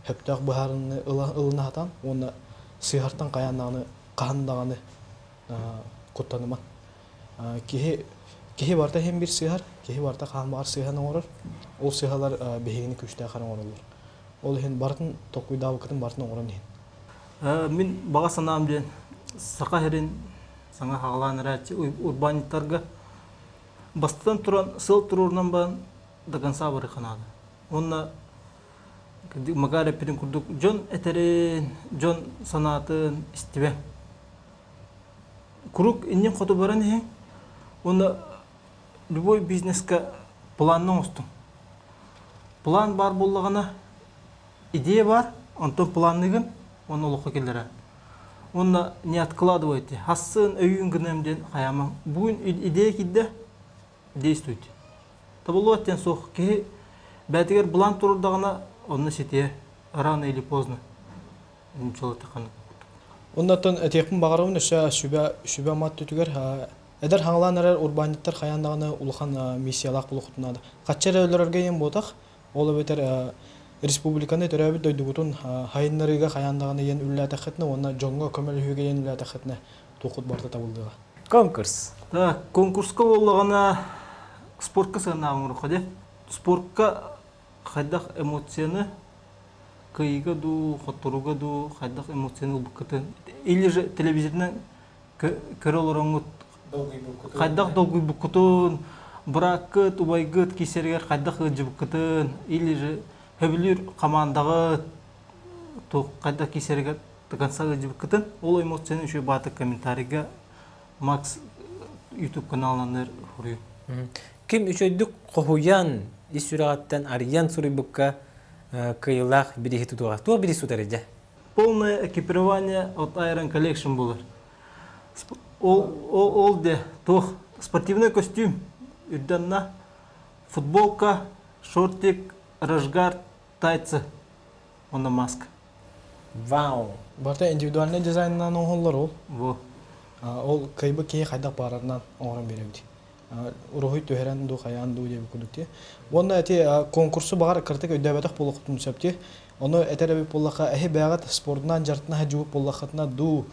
хөптөөх быһаарыны ылына хатан, уонна сыһартан каяннааны хаһан куттаныман. Киһи киһи барта хем бир сыһар, киһи барта хаһан бар сыһан оҥорор. Ол сыһалар биһигини күчтээх оҥороллор. Ол иһин бартын токуйдаабыкытын бартын оҥорон иһин. Мин баҕа санаам диэн саха сирин саҥа хаҕалаан эрээччи урбаанньыттарга бастатан туран сыл туруорунан баран до конца барыахха. Уонна Макар эппитин курдук дьон этэрин, дьон санаатын истибэ. Куруук иннин хоту баран иһин, уонна любой бизнеска планна оҥостуҥ. План баар буоллаҕына, идея бар, онтон планныгын, уонна олоххо киллэрэ. Уонна не откладывайте. Хассын өйүүн гыныам диэн хайаамаҥ. Бүгүн идея киирдэ, действуйте. Табыллыбат диэн суох. Киһи бэйэтигэр былаан турардаҕына, онно ситиэ. Рано или поздно. Оннаттан этиэхпин баҕарабын өссө сүбэ сүбэ мат түтүгэр эдэр хаҥалаан эрэр урбаанньыттар хайаан даҕаны улахан миссиялаах булуохутун наада. Хачча эрэ өлөрөргө иэн буотах, ол эбэтэр республиканы төрөөбүт дойдугутун хайыннарыыга хайаан даҕаны иэн үллээтэххитинэ уонна дьоҥҥо көмөлөһүүгэ иэн үллээтэххитинэ туоххут барыта табыллыаҕа. Конкурс. Так, конкурска буоллаҕына спортка сыаннааҕын оҥоруохха дии. Спортка хайдах эмоцияны кыайыыга дуу, хотторууга дуу хайдах эмоцияны ылбыккытын или же телевизорынан көрө олороҥҥут хайдах долгуйбуккутун, бырааккыт, убайгыт киисэригэр хайдах ыалдьыбыккытын или же сөбүлүүр хамаандаҕыт туох хайдах киисэригэр до конца ыалдьыбыккытын ол эмоцияны үчүгэй баатык комментарийга Макс YouTube каналынан суруйу. Ким үчөйдүк хоһуйан, ис сүрэҕиттэн арыйан суруйбукка кыайыылаах бирииһи тутуоҕа. Туох бириис тутар дьэ? Полное экипирование от Iron Collection булар. Ол де туох спортивный костюм үрдэнна футболка, шортик, рашгард, тайцы, онно маска. Вау! Барыта индивидуальный дизайнынан оҥоһуллар ол. Во. Ол кыайбы киһи хайдах баарарынан оҥорон биэрэбит. Уруһуй түһэрэн дуу, хайаан дуу диэбит курдук дии. Уонна эти конкурсу баҕар кыртык өйдөөбөтөх буолуоххутун сөп дии. Ону этэр эбит буоллахха, эһи бэйэҕит спордунан дьарыктана сылдьыбыт буоллаххытына дуу,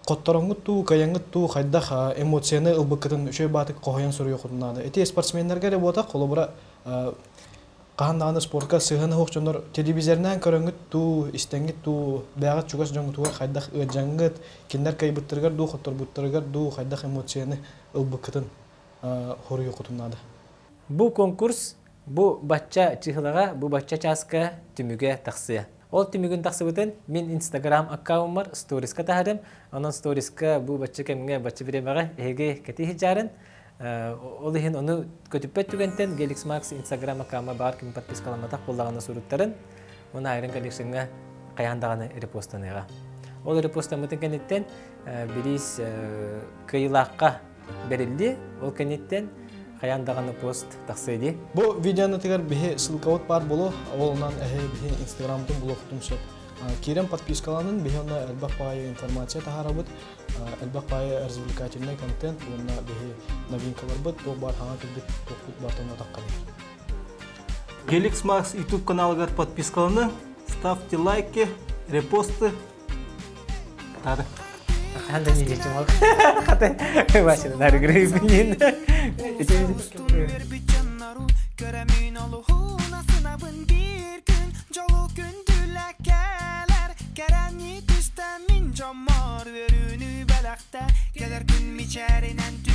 хоттороҥҥут дуу, кыайаҥҥыт дуу хайдах эмоцияны ылбыккытын үчүгэй баатык хоһуйан суруйуоххутун наада. Ити спортсменнарга эрэ буотах, холобура, хаһан даҕаны спортка сыһыана суох дьоннор телевизорынан көрөҥҥүт дуу, истэҥҥит дуу, бэйэҕит чугас дьоҥҥутугар хайдах ыалдьаҥҥыт, кинилэр кыайбыттарыгар дуу, хотторбуттарыгар дуу хайдах эмоцияны ылбыккытын хоруйуоххутун наада. Бу конкурс бу бачча чыһылаҕа, бу бачча чааска түмүгэ тахсыа. Ол түмүгүн тахсыбытын мин Инстаграм аккаунмар сториска таһарым. Онон сториска бу бачча кэмҥэ, бачча бириэмэҕэ эһиги кэтии сылдьарын. Ол иһин ону көтүппэт түгэнтэн Gelix Max Инстаграм аккаунма баар ким подпискаламматах буоллаҕына суруттарын. Уонна Iron Collection-ҥа хайаан даҕаны репостаныаҕа. Ол репостаммытын кэнниттэн бириис кыайыылаахха бэриллиэ. Ол кэнниттэн хайаан даҕаны пост тахсыа дии. Бу видеонытыгар биһи ссылкабыт баар буолуо, ол онон эһи биһи инстаграммытын булуоххутун сөп. Киирэн подпискаланын, биһи онно элбэх баайы информация таһаарабыт, элбэх баайы развлекательный контент уонна биһи новинкаларбыт, туох баар хаҥа кэлбит туохпут бартан атахха. Gelix Max YouTube каналыгар подпискаланы, ставьте лайки, репосты. Тады. Ханда не дечим Хата Вася на грибнин. Көрөмүн олуһуна сынабын бир күн Жолу күндүлэ кэлэр Кэрэни түстэ мин жоммор Өрүүнү бэлэхтэ Кэлэр күн мичээринэн.